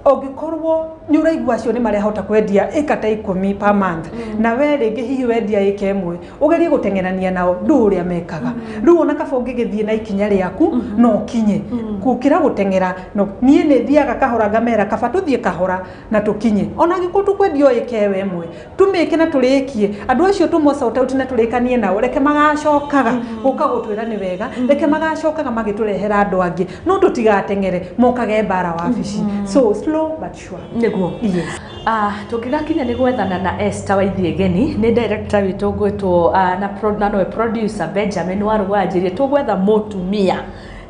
ũngĩkorwo nĩ ũraigua acio nĩ marahota kwendia ĩka ta 10 per month, na we rĩngĩ hihi wendia ĩka 1, ũgerie gũteng'erania nao, ndũ ũrĩa mekaga. Rĩu ona kaba ũngĩgĩthiĩ na ikinya rĩaku no ũkinye, gũkĩra gũteng'era. No niĩ nĩ thiaga kahora, ngamera kaba tũthiĩ kahora na tũkinye, ona angĩkorwo tũkwendia o ĩka ĩyo 1, tũmĩke na tũrĩkie, andũ acio tũmũ sort out na tũrĩkanie nao, reke magacokaga gũka gũtwĩra nĩ wega, reke magacokaga magĩtũrehera andũ angĩ, no tũtigateng'ere mokage mbara wabici. So slow but sure. Nĩguo. Tũngĩgakinya nĩ gwethana na Esther Waithiegeni, nĩ director witũ ngwĩtwo na nowe producer Benjamin Warũgwanjĩrie, tũgwetha mũtumia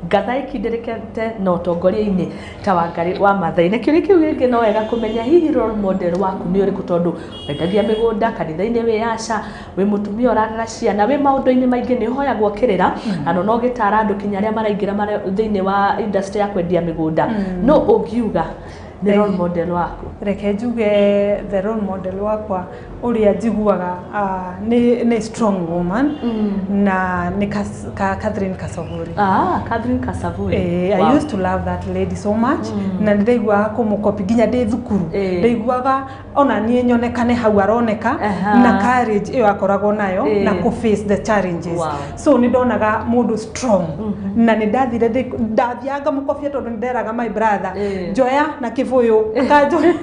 ngatha ĩkindĩrĩkĩte na ũtongoria-inĩ ta Wangari wa Maathai. Na kĩũria kĩu gĩngĩ no wega kũmenya hihi role model waku nĩ ũrĩkũ, tondũ wendagia mĩgũnda kanitha-inĩ, wĩ aca, wĩ mũtumia ũrarera ciana, wĩ maũndũ-inĩ maingĩ, nĩ ũhoyagwo kĩrĩra na no ũgĩtara andũ kinya arĩa maraingĩra thĩinĩ wa industry ya kwendia mĩgũnda, no ũngiuga Nĩ role model waku? Reke njuge the role model wakwa ũrĩa njiguaga nĩ strong woman na nĩ Catherine Kasavuri. Ah, Catherine Kasavuri. I used to love that lady so much na nĩ ndaiguaga kũmũkopi nginya ndĩ thukuru. Ndaiguaga ona niĩ nyonekane hau aroneka na courage ĩyo akoragwo nayo na kũ face the challenges. So nĩ ndonaga mũndũ strong na nĩ ndathire ndathiaga ngamũkobia tondũ nĩ nderaga my brother njoya na kĩbũyũ akanjoya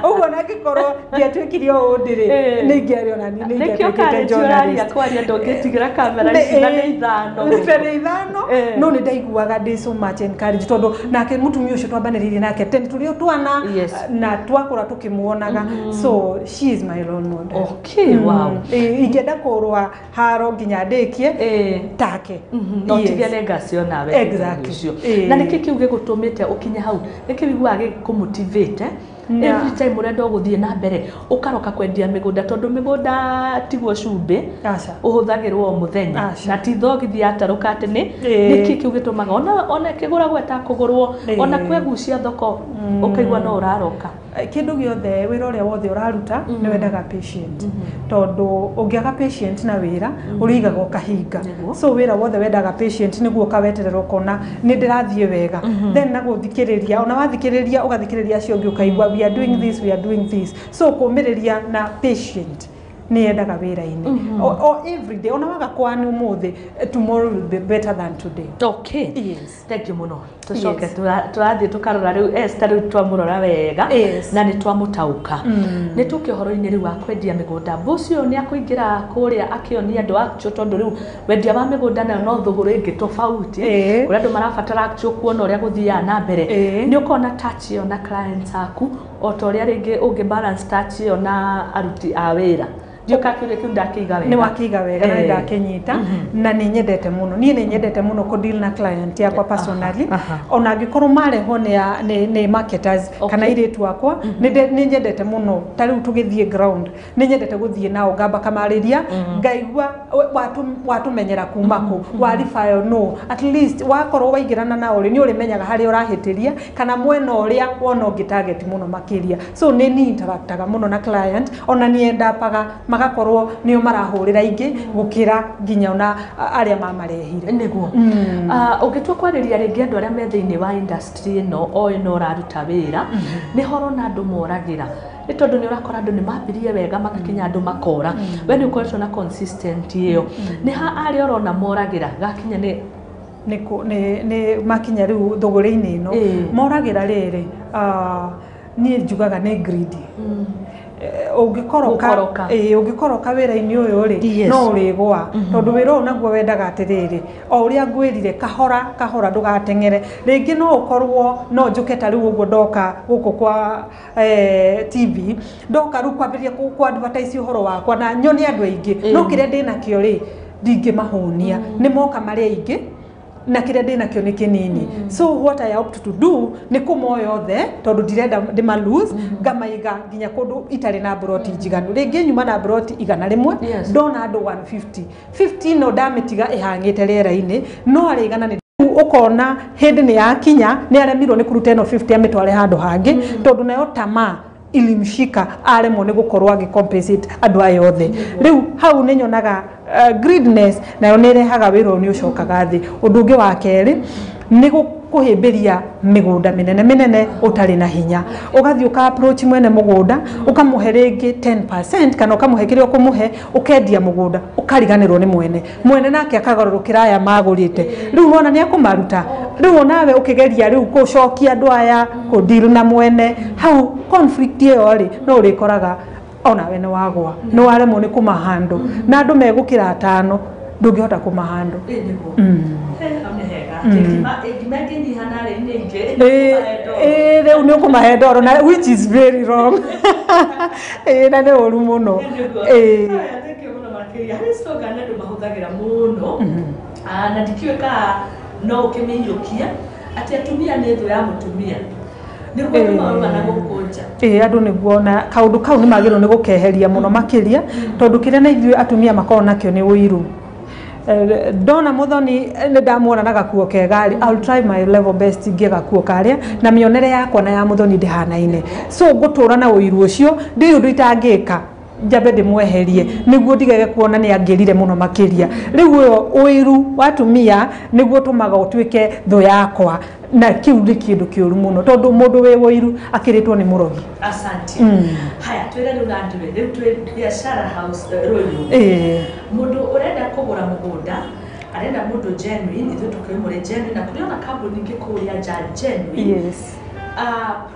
ũguo, na ngĩkorwo ndiatuĩkire ũũ ndĩrĩ nĩ ingĩarĩ ona niĩ nĩ Nĩkĩo ingĩatuĩkĩte karĩti ũraria journalist. Kwaria ndũngĩtigĩra kamera ici na nĩ 5. Na nĩ 5, no nĩ ndaiguaga ndĩ so much encouraged tondũ nake mũtumia ũcio twambanĩrĩirie nake tene tũrĩ o twana na twakũra tũkĩmuonaga, so she is my role model. Ingĩenda kũrũa haro nginya ndĩkie take. No tige legacy onawe. Exactly. Ũcio na nĩkĩ kĩu gĩgũtũmĩte ũkinye hau? Nĩkĩ wiguaga gĩkũmotivate every time ũrenda ũgũthiĩ na mbere ũkaroka kwendia mĩgũnda, tondũ mĩgũnda tiguo cumbĩ ũhũthagĩrwo o mũthenya na ti thogithi yatarũka atĩ nĩ nĩkĩ kĩu gĩtũmaga ona kĩgũragwo ĩtakũgũrwo ona kwegucia thoko ũkaigua no ũraroka? Kĩndũ gĩothe, wĩra ũrĩa wothe ũraruta nĩ wendaga patient, tondũ ũngĩaga patient na wĩra ũrĩigaga ũkahinga. So wĩra wothe wendaga patient nĩguo ũkaweterera ũkona nĩ ndĩrathiĩ wega, then na gũthikĩrĩria, ona wathikĩrĩria ũgathikĩrĩria acio ũngĩ ũkaigua we are doing this, we are doing this. So kũmĩrĩria na patient nĩ yendaga wĩra-inĩ o every day. Ona waga kwani ũmũthĩ, tomorrow will be better than today. Okay. Yes. Thank you mũno. Tũcoke tũrathiĩ tũkarora rĩu Esther, rĩu twamũrora wega na nĩ twamũtaũka. Nĩ tũke ũhoro-inĩ rĩu wa kwendia mĩgũnda. Bosi ũyũ nĩ akũingĩra kũrĩa akĩonia andũ actual, tondũ rĩu wendia wa mĩgũnda nayo no thũgũrĩ ĩngĩ tofauti kũrĩa andũ marabatara actual kuona ũrĩa gũthiaga na mbere. Nĩ ũkorwo na touch ĩyo na clients aku o ta ũrĩa rĩngĩ ũngĩ balance touch ĩyo na aruti a wĩra? Ndiũĩ kana kĩũria kĩu ndakĩiga wega. Nĩ wakiiga wega na nĩ ndakĩnyita na nĩ nyendete mũno, niĩ nĩ nyendete mũno kũ deal na client yakwa personally, ona angĩkorwo marehwo nĩ marketers kana airĩtu akwa. Nĩ nyendete mũno, ta rĩu tũgĩthiĩ ground nĩ nyendete gũthiĩ nao ngamba kamarĩria ngaigua watũmenyera kuma kũ waribayo no at least wakorwo waingĩrana nao rĩ, nĩ ũrĩmenyaga harĩa ũrahĩtĩria kana mwena ũrĩa wona ũngĩ target mũno makĩria. So nĩ ni interactaga mũno na client, ona nĩ endapaga magakorwo nĩo marahũrĩra ingĩ gũkĩra nginya ona arĩa mamarehire. Nĩguo. Ũngĩtua kwarĩria rĩngĩ andũ arĩa me thĩinĩ wa industry ĩno o ĩno ũraruta wĩra, nĩ horo na andũ moragĩra, nĩ tondũ nĩ ũrakora andũ nĩ mambirie wega magakinya andũ makora. We nĩ ũkoretwo na consistent ĩyo, nĩ ha arĩa ũrona moragĩra gakinya nĩ Nĩ makinya rĩu thũgũrĩ-inĩ ĩno moragĩra rĩrĩ, niĩ njugaga nĩ greedy. Ũngĩkoroka Gũkoroka. Ĩĩ, ũngĩkoroka wĩra-inĩ ũyũ rĩ, no ũrĩgũa, tondũ wĩra ũyũ naguo wendaga atĩrĩrĩ, o ũrĩa ngwĩrire, kahora kahora, ndũgateng'ere. Rĩngĩ no ũkorwo no njũke ta rĩu ũguo ndoka gũkũ kwa TV, ndoka rĩu kwambĩrĩria kũ advertise ũhoro wakwa na nyone andũ aingĩ, no kĩrĩa ndĩnakĩo rĩ, ndingĩmahũnia. Nĩ moka marĩ aingĩ na kĩrĩa ndĩnakĩo nĩ kĩnini. So what I opt to do nĩ kũmoya othe, tondũ ndirenda ndĩma lose, ngamaiga nginya kũndũ itarĩ na mburoti njiganu. Rĩngĩ nyuma na mburoti 100, ndona andũ 150 50, no ndamĩtiga ĩhang'ĩte rĩera-inĩ, no arĩ 100 nĩ rĩu ũkona hĩndĩ nĩ yakinya nĩ aremirwo nĩ kũruta ĩno 50 amĩtware handũ hangĩ, tondũ nayo tamaa ilimshika, aremwo nĩ gũkorwo agĩ compensate andũ aya othe. Rĩu hau nĩ nyonaga greediness nayo nĩ ĩrehaga wĩra ũyũ nĩ ũcokaga thĩ. Ũndũ ũngĩ wa kerĩ nĩ kũhĩmbĩria mĩgũnda mĩnene mĩnene ũtarĩ na hinya, ũgathiĩ ũka approach mwene mũgũnda, ũkamũhe rĩngĩ 10% kana ũkamũhe kĩrĩa ũkũmũhe, ũkendia mũgũnda, ũkariganĩrwo nĩ mwene. Mwene nake akagarũrũkĩra aya magũrĩte, rĩu wona nĩ akũmaruta. Rĩu onawe ũkĩgeria rĩu gũcokia andũ aya kũ deal na mwene, hau conflict ĩyo rĩ, no ũrĩkoraga onawe nĩ wagwa, nĩ waremwo nĩ kũmahandle, na andũ megũkĩra 5 ndũngĩhota kũmahandle. Ngima ĩngĩnyiha narĩ ingĩ. Ĩĩ, rĩu nĩ ũkũmahe ndoro na which is very wrong. Ĩĩ, na nĩ ũru mũno, ĩĩ. Thank you mũno makĩria. Harĩ slogan andũ mahũthagĩra mũno, na ndikĩũĩ kana no ũkĩmĩiyũkie, atĩ atumia nĩ thũ ya mũtumia, nĩguo andũ mauma na gũkũ nja. Ĩĩ, andũ nĩguo na kaũndũ kau nĩ magĩrĩirwo nĩ gũkeheria mũno makĩria, tondũ kĩrĩa na ithuĩ atumia makoragwo nakĩo nĩ ũiru. Ndona Muthoni nĩ ndamuona na gakuo kega rĩ, I'll try my level best ngĩe gakuo karĩa na mĩonere yakwa na ya Muthoni ndĩhanaine, so ngũtũra na ũiru ũcio, ndĩ ũndũ itangĩka njambe ndĩmweherie nĩguo ndigage kuona nĩ angĩrire mũno makĩria. Rĩu ũyũ ũiru wa atumia nĩguo ũtũmaga ũtuĩke thũ yakwa, na kĩu nĩ kĩndũ kĩũru mũno tondũ mũndũ wĩ ũiru akĩrĩtwo nĩ mũrogi. Asante. Haya, twĩre rĩu Landway, rĩu twĩ biashara house Ruiru. Mũndũ ũrenda kũgũra mũgũnda arenda mũndũ genuine, ithuĩ tũkĩũĩ mũrĩ genuine na kũrĩ ona kambuni ingĩ kũrĩa nja genuine. Yes.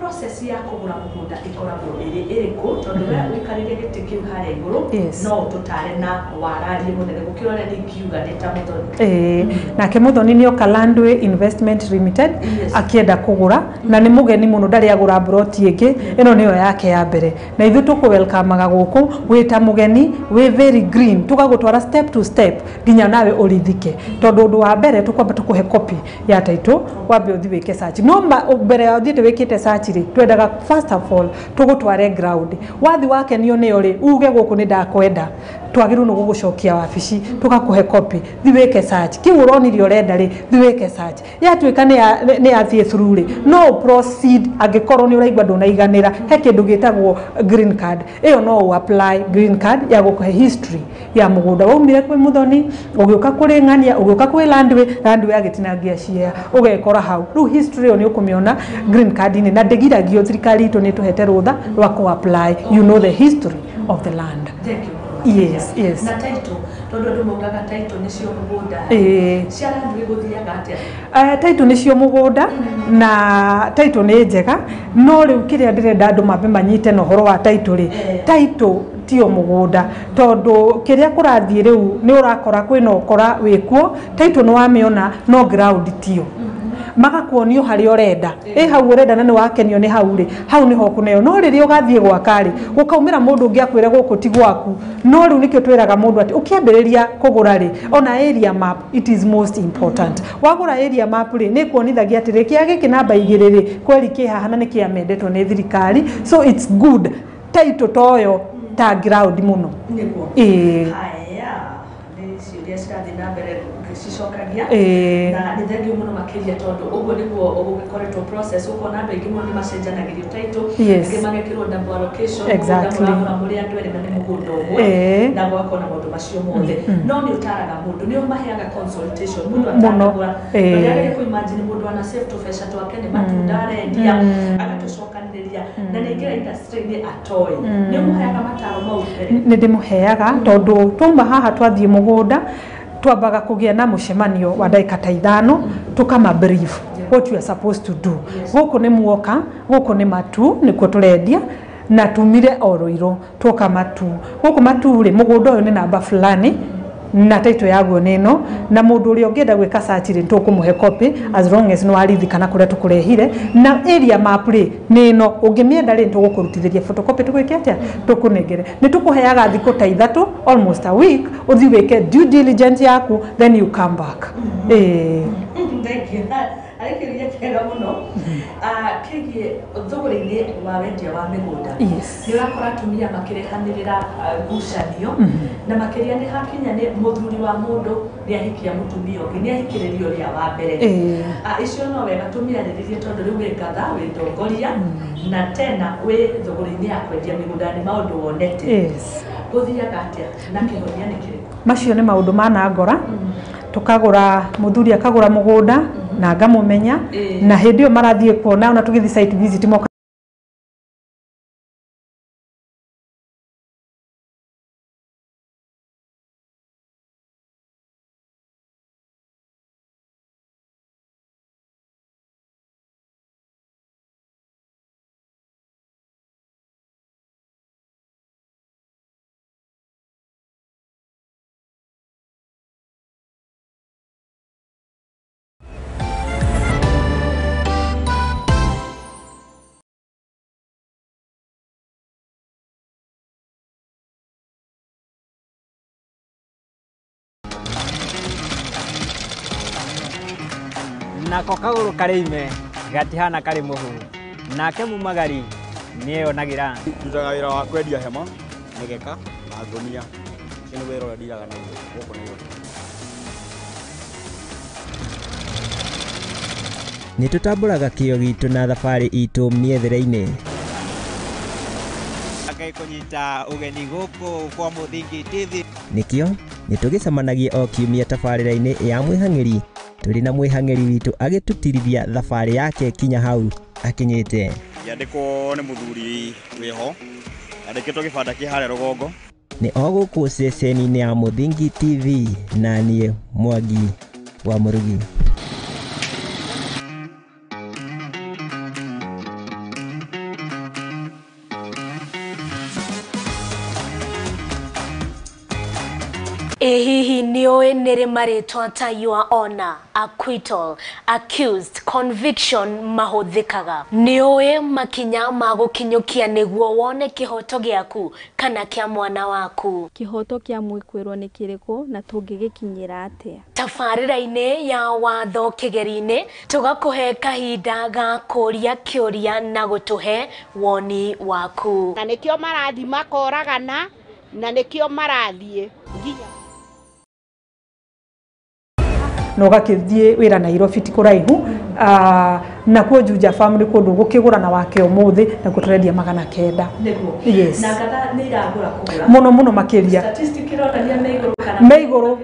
Process ya kũgũra mũgũnda ĩkoragwo ĩrĩ ĩrĩkũ, tondũ we ũikarĩire gĩtĩ kĩu harĩa igũrũ no ũtũtare na wararie mũnene gũkĩra ũrĩa ningiuga ndĩ ta Muthoni. Nake Muthoni nĩ oka Landway Investment Limited akĩenda kũgũra, na nĩ mũgeni mũno, ndarĩ agũra mburoti ĩngĩ, ĩno nĩyo yake ya mbere, na ithuĩ tũkũ-welcome-aga gũkũ wĩ ta mũgeni, wĩ very green, tũgagũtwara step to step nginya nawe ũrithike, tondũ ũndũ wa mbere tũkwamba tũkũhe copy ya title, wambe ũthiĩ wĩke search. No mbere ya ũthiĩte wĩkĩte search rĩ, twendaga first of all tũgũtware ground, wathi wakenio nĩyo rĩ, uge gũkũ nĩ ndakwenda, twagĩrĩirwo nĩ gũgũcokia wabici tũgakũhe copy, thi wĩke search, kĩu ũronire ũrenda rĩ, thi wĩke search, yatuĩka nĩ yathiĩ through rĩ, no proceed. Angĩkorwo nĩ ũraigua ndũnaiganĩra, he kĩndũ gĩtagwo green card, ĩyo no ũ apply green card ya gũkũhe history ya mũgũnda waumire kwĩ Muthoni ũgĩũka kũrĩ Ng'ania ũgĩũka kwĩ Landway, Landway agĩtinangia share ũgekora hau. Rĩu history ĩyo nĩ ũkũmĩona green card-inĩ, na ndĩgiragio, thirikari itũ nĩ ĩtũhete rũtha rwa kũ apply, you know the history of the land. Thank you. Yes, yes. Na title, tondũ andũ maugaga title nĩcio mũgũnda. Cia Landway gũthiaga atĩa? Title nĩcio mũgũnda, na title nĩ njega, no rĩu kĩrĩa ndĩrenda andũ mambe manyite na ũhoro wa title rĩ, title tio mũgũnda, tondũ kĩrĩa kũrathiĩ rĩu nĩ ũrakora kwĩna ũkora wĩkuo, title nĩ wamĩona no ground tio, magakuonio harĩa ũrenda, ĩ hau ũrenda na nĩ wakenio nĩ hau rĩ, hau nĩho ũkũneo. No rĩrĩa ũgathiĩ gwaka rĩ, gũkaumĩra mũndũ ũngĩ akwĩre gũkũ ti gwaku. No rĩu nĩkĩo twĩraga mũndũ atĩ ũkĩambĩrĩria kũgũra rĩ, ona area map, it is most important. Wagũra area map rĩ, nĩ kuonithagia atĩrĩ, kĩa gĩkĩ namba 2 rĩ, kweri kĩ haha na nĩ kĩamendetwo nĩ thirikari, so it's good. Title toyo ta ground mũno. Nĩguo. Haya, nĩ ciũria cirathiĩ na mbere ngĩcicokagia, na nĩ thengiũ mũno makĩria tondũ ũguo nĩguo ũgũgĩkoretwo process, ũkona andũ aingĩ mũno nĩ macenjanagĩrio title, angĩ magekĩrwo double allocation, mũgũnda mũrĩ andũ erĩ na nĩ mũgũnda ũmwe, na gũgakorwo na maũndũ macio mothe. No nĩ ũtaraga mũndũ, nĩ ũmaheaga consultation mũndũ atanagũra, ndũrĩa kũ imagine mũndũ ana save tũbeca twake nĩ matunda arendia agatũcokanĩrĩria na nĩ aingĩra industry-inĩ atoĩ, nĩ ũmũheaga mataro mau mbere? Nĩ ndĩmũheaga, tondũ twauma haha twathiĩ mũgũnda twambaga kũgĩa na mũcemanio wa ndagĩka ta 5, tũkama brief what you are supposed to do. Gũkũ nĩ muoka, gũkũ nĩ matu, nĩkuo tũrendia na tumire o Ruiru, tuoka matu gũkũ matu rĩ, mũgũnda ũyũ nĩ namba fulani na title yaguo nĩ ĩno, na mũndũ ũrĩa ũngĩenda gwĩka search rĩ, tũkũmũhe copy as long as nĩ warithikana kũrĩa tũkũrehire, na area map rĩ nĩ ĩno, ũngĩmĩenda rĩ tũgũkũrutithĩria photocopy, tũgwĩke atĩa, tũkũnengere. Nĩ tũkũheaga thikũ ta 3, almost a week, ũthiĩ wĩke due diligence yaku, then you come back. Thank you. Arĩ kĩũria kĩega mũno kĩgiĩ thũgũrĩ-inĩ wa wendia wa mĩgũnda. Nĩ ũrakora atumia makĩrehanĩrĩra ngucanio, na makĩria nĩ hakinya nĩ mũthuri wa mũndũ nĩ ahikia mũtumia ũngĩ, nĩ ahikĩrĩrio ũrĩa wa mbere. Icio no wega tũmĩarĩrĩrie tondũ rĩu wĩ ngatha, wĩ ndongoria, na tena wĩ thũgũrĩ-inĩ ya kwendia mĩgũnda, nĩ maũndũ wonete. Gũthiaga atĩa na kĩhonia nĩ kĩrĩkũ? Macio nĩ maũndũ manangora, tukagura muthuri akagura mugunda na ngamumenya, na hindi iyo marathie kuona ona tugithi site visit moka Nako kagũrũ karĩ ime gatihana karĩ mũhu, nake mumagari nĩeyonagĩra. Ndutaga wĩra wa kwendia hema, mĩgeka na ngũnia. Ũcio nĩ wĩra ũrĩa ndiraga naguo gũkũ Nairobi. Nĩ tũtambũraga kĩo gitũ na thabarĩ itũ mĩethere-inĩ. Ngai kũnyita ũgeni gũkũ kwa Mũthingi TV. Nĩkĩo nĩ tũgĩcemanagia o kiumia tabarĩra-inĩ ya Mwĩhang'ĩri tũrĩ na mwĩhang'ĩri witũ agĩtũtirithia thabarĩ yake kinya hau akinyĩte. Yandĩkwo nĩ mũthuri wĩho yandĩkĩtwo gĩbanda kĩ harĩa rũgongo. Nĩ o gũkũ ceceni-inĩ ya Mũthingi TV na niĩ Mwangi wa Mũrugi. Ĩ hihi nĩũĩ nĩrĩ marĩtwa ta your honor, acquittal, accused, conviction mahũthĩkaga? Nĩũĩ makinya ma gũkinyũkia nĩguo wone kĩhoto gĩaku kana kĩa mwana waku? Kĩhoto kĩa mwĩkwĩrwo nĩ kĩrĩkũ na tũngĩgĩkinyĩra atĩa? Tabarĩra-inĩ ya watho kĩgeri-inĩ tũgakũhe kahinda ga kũria kĩũria na gũtũhe woni waku. Na nĩkĩo marathiĩ makoragana na nĩkĩo marathiĩ nginya na ũgakĩthiĩ wĩra Nairobi ti kũraihu nakuo Juja Farm nĩ kũndũ gũkĩgũra na wake ũmũthĩ nakuo tũrendia 900. Yes. Na ngatha nĩ iragũra kũgũra mũno mũno makĩria. Statistic ironania me igũrũ kana me igũrũ,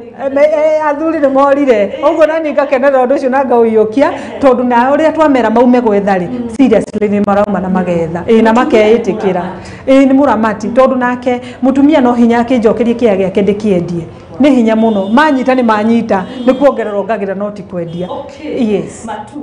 athuri nĩ morire ũguo nani ngakenera ũndũ ũcio na ngaũiyũkia tondũ na ũrĩa twamera maume gwetha rĩ seriously nĩ marauma na magetha ĩ na makeĩtĩkĩra ĩ nĩ mũramati tondũ nake mũtumia no hinya akĩnjokerie kĩea gĩake ndĩkĩendie nĩ hinya mũno manyita nĩ manyita nĩ kuongerera ongagĩra no ti kwendia. Yes. Matu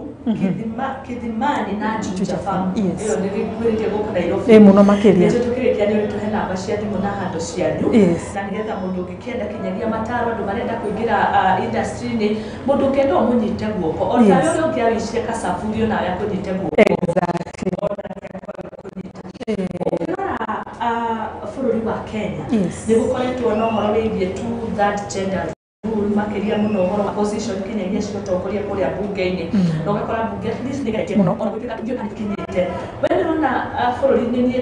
Kithimani na Juja Farm ĩyo nĩ gĩkuhĩrĩirie gũkũ Nairobi ĩ mũno makĩria. Nĩtũ tũkĩrĩkia nĩ ũrĩtũhe namba cia thimũ na handũ cianyu na nĩgetha mũndũ ũngĩkĩenda kinyagia mataro andũ marenda kũingĩra industry-inĩ mũndũ ũngĩenda ũmũnyite guoko o tawe ũrĩa ũngĩ awĩicie kacaburio nawe akũnyite guoko. Exactly. Ũkĩrora bũrũri wa Kenya nĩ gũkoretwo na ũhoro wĩgiĩ two-third gender rule makĩria mũno ũhoro wa position kinyagia cia ũtongoria kũrĩa mbunge-inĩ na ũgakora mbunge at least nĩgeretie mũno ona gũtuĩka ndiũĩ kana nĩkinyĩte. We nĩũrona bũrũri-inĩ niĩ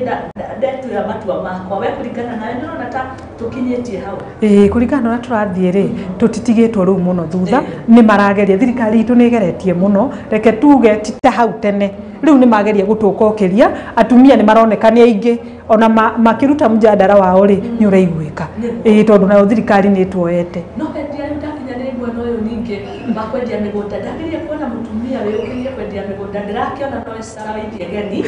ndetuĩra matua makwa we kũringana nawe nĩũrona ta tũkinyĩtie hau? Ĩĩ kũringana na ũrĩa tũrathiĩ rĩ tũtitigĩtwo rĩu mũno thutha nĩ marageria thirikari itũ nĩ ĩgeretie mũno reke tuge ti ta hau tene rĩu nĩ mageria gũtũkokeria atumia nĩ maroneka nĩ aingĩ ona makĩruta mjadara wao rĩ nĩ ũraiguĩka ĩĩ tondũ nayo thirikari nĩ ĩtuoete. No wendia rĩu ndakinya nĩ mwena ũyũ ningĩ wa kwendia mĩgũnda ndageria kuona mũtumia wĩyũkĩrie kwendia mĩgũnda ndĩrakĩona no Sarah Waithiegeni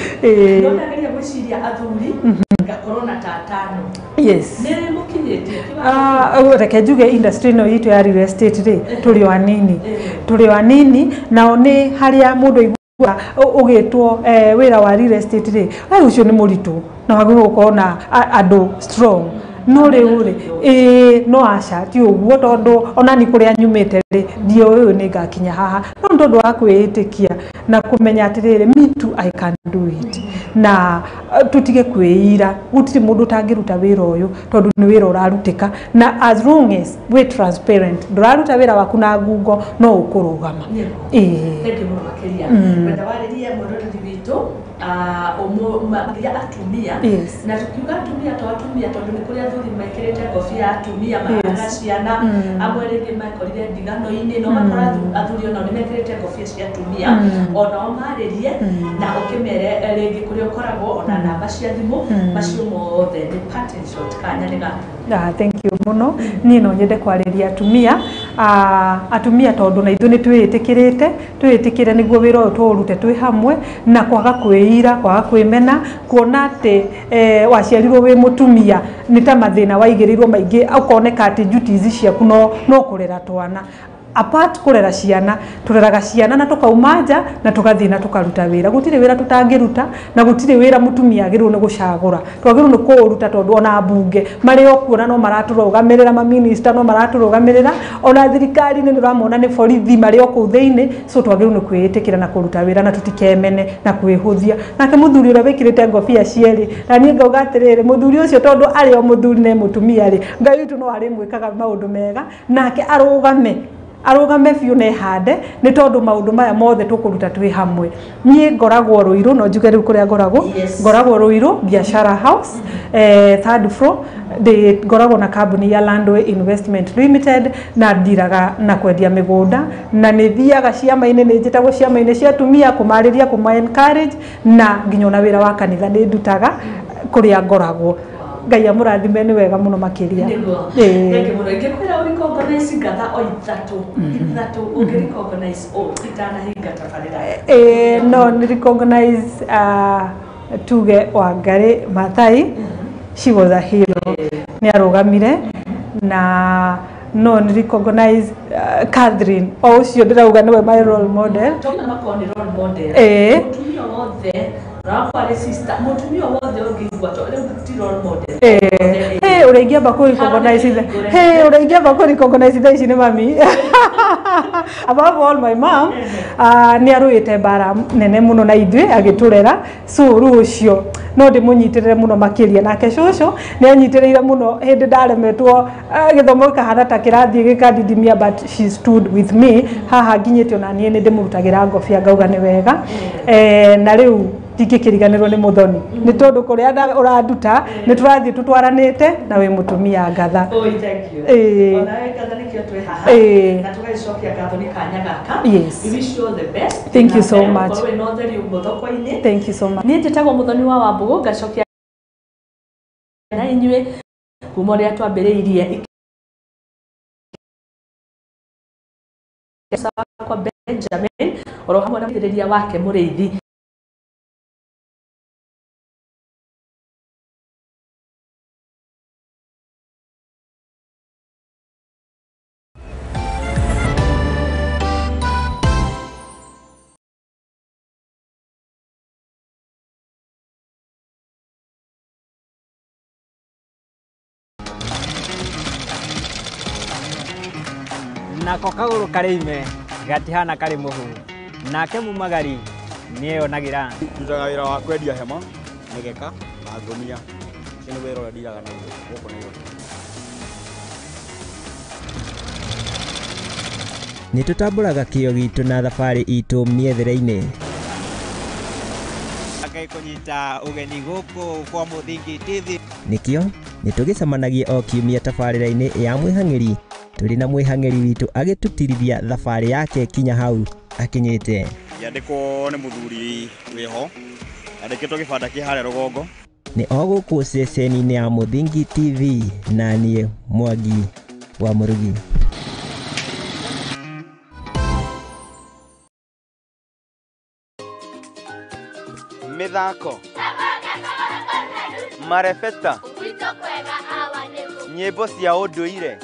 no ndageria gwĩciria athuri ngakorwo na ta atano. Yes. Nĩ mũkinyĩtie? Reke njuge industry ĩno itũ ya real estate rĩ tũrĩ o anini tũrĩ o anini nao nĩ harĩa mũndũ aiguaga ũgĩtwo wĩra wa real estate rĩ ũcio nĩ mũritũ na wagĩrĩirwo gũkorwo na andũ strong no rĩu rĩ ĩĩ no aca ti ũguo tondũ ona ni kũrĩa nyumĩte rĩ ndiũĩ ũyũ nĩ ngakinya haha no nĩ tondũ wa kwĩĩtĩkia na kũmenya atĩrĩrĩ me too I can do it na tũtige kwĩira gũtirĩ mũndũ ũtangĩruta wĩra ũyũ tondũ nĩ wĩra ũrarutĩka na as long as wĩ transparent ndũraruta wĩra waku na ngungo no ũkũrũgama. Ĩĩ thengiũ mũno makĩria wenda warĩrie mwĩroreri witũ makĩria atumia na tukiuga atumia to atumia tondũ nĩ kũrĩ athuri mekĩrĩte ngobia ya atumia maraga ciana amwe rĩngĩ mekorire ndigano-inĩ no makora athuri onao nĩ mekĩrĩte ngobia cia atumia onao marĩrie na ũkĩmere rĩngĩ kũrĩa ũkoragwo ona namba cia thimũ macio mothe nĩ parting shot kanya nĩ gaku. Thank you mũno niĩ no nyende kwarĩria atumia atumia tondũ na ithuĩ nĩ twĩĩtĩkĩrĩte twĩĩtĩkĩre nĩguo wĩra ũyũ tũũrute twĩ hamwe na kwaga kwĩira kwaga kwĩmena kuona atĩ waciarirwo wĩ mũtumia nĩ ta mathĩna waigĩrĩirwo maingĩ ũkoneka atĩ duties ciaku no kũrera twana apart kũrera ciana tũreraga ciana na tũkauma nja na tũgathiĩ na tũkaruta wĩra gũtirĩ wĩra tũtangĩruta na gũtirĩ wĩra mũtumia agĩrĩirwo nĩ gũcagũra twagĩrĩirwo nĩ kũũruta tondũ ona mbunge marĩ o kuo na no maratũrũgamĩrĩra maminista no maratũrũgamĩrĩra ona thirikari-inĩ nĩ ũramona nĩ borithi marĩ o kũu thĩinĩ so twagĩrĩirwo nĩ kwĩĩtĩkĩra na kũruta wĩra na tũtikemene na kwĩhũthia nake mũthuri ũrĩa wĩkĩrĩte ngobia cierĩ na niĩ ngauga atĩrĩrĩ mũthuri ũcio tondũ arĩ o mũthuri na mũtumia rĩ Ngai witũ no arĩmwĩkaga maũndũ mega nake arũgame Arũgame biũ na ehande nĩ tondũ maũndũ maya mothe tũkũruta twĩ hamwe. Niĩ ngoragwo Ruiru, no njuge rĩu kũrĩa ngoragwo. Ngoragwo Ruiru Biashara House, third floor. Ndĩ ngoragwo na kambuni ya Landway Investment Limited na ndiraga na kwendia mĩgũnda, na nĩ thiaga ciama-inĩ, nĩ njĩtagwo ciama-inĩ cia atumia kũmarĩria, kũma encourage, na nginya ona wĩra wa kanitha nĩ ndutaga kũrĩa ngoragwo. Ngai amũrathime, nĩ wega mũno makĩria. Nĩguo. Thank you mũno. Ingĩkwĩra ũrecognize ngatha o ithatũ ithatũ, ũngĩrecognize ũ itanahinga tabarĩra? No nĩ recognize tuge Wangari Maathai, she was a hero, nĩ arũgamire. Na no nĩ recognize Catherine, o ũcio ndĩrauga nĩwe my role model. Tondũ makorwo nĩ role model. Mũtumia wothe wakwa arĩ sister, mũtumia wothe ũngĩigua to rĩu ti role model. Hey, ũrĩa ingĩamba kũ recognize, hey, ũrĩa ingĩamba kũ recognize thaa ici nĩ mami, above all my mom. Nĩ arũĩte mbara nene mũno na ithuĩ agĩtũrera, so rĩu ũcio no ndĩmũnyitĩrĩre mũno makĩria. Nake cũcũ nĩ anyitĩrĩire mũno hĩndĩ ndaremetwo, gĩthomo gĩkahana ta kĩrathiĩ gĩkandidimia, but she stood with me haha nginyĩte. Ona niĩ nĩ ndĩmũrutagĩra ngobia ngauga nĩ wega. Na rĩu ndingĩkĩriganĩrwo nĩ Mũthoni nĩ tondũ kũrĩa ũranduta nĩ tũrathiĩ tũtwaranĩte na wĩ mũtumia ngatha. Oi, thank you. Onawe ngatha, nĩkĩo twĩ haha. Na tũgagĩcokia ngatho nĩ kanya gaka. Yes. We wish you all the best. Thank you so Na much. ũkorwo wĩna ũtheri ũguo thoko-inĩ. Thank you so much. Niĩ njĩtagwo Mũthoni wa Wambũgũ, ngacokia na inyuĩ kuma ũrĩa twambĩrĩirie wakwa Benjamin oro hamwe na mũteithĩrĩria wake Mũrĩithi. Nako kagũrũ karĩ ime gatihana karĩ mũhu, nake mumagari nĩeyonagĩra. Ndutaga wĩra wa kwendia hema, mĩgeka na ngũnia. Ũcio nĩ wĩra ũrĩa ndiraga naguo gũkũ Nairobi. Nĩ tũtambũraga kĩo gitũ na thabarĩ itũ mĩethere-inĩ. Ngai kũnyita ũgeni gũkũ kwa Mũthingi TV. Nĩkĩo nĩ tũgĩcemanagie o kiumia tabarĩra-inĩ ya mwĩhang'ĩri tũrĩ na mwĩhang'ĩri witũ agĩtũtirithia thabarĩ yake kinya hau akinyĩte. Ngĩandĩkwo nĩ mũthuri wĩho, andĩkĩtwo gĩbanda kĩ harĩa rũgongo. Nĩ o gũkũ ceceni-inĩ ya Mũthingi TV, na niĩ Mwangi wa Mũrugi. Mĩthako, marebeta, nyĩmbo cia ũndũire.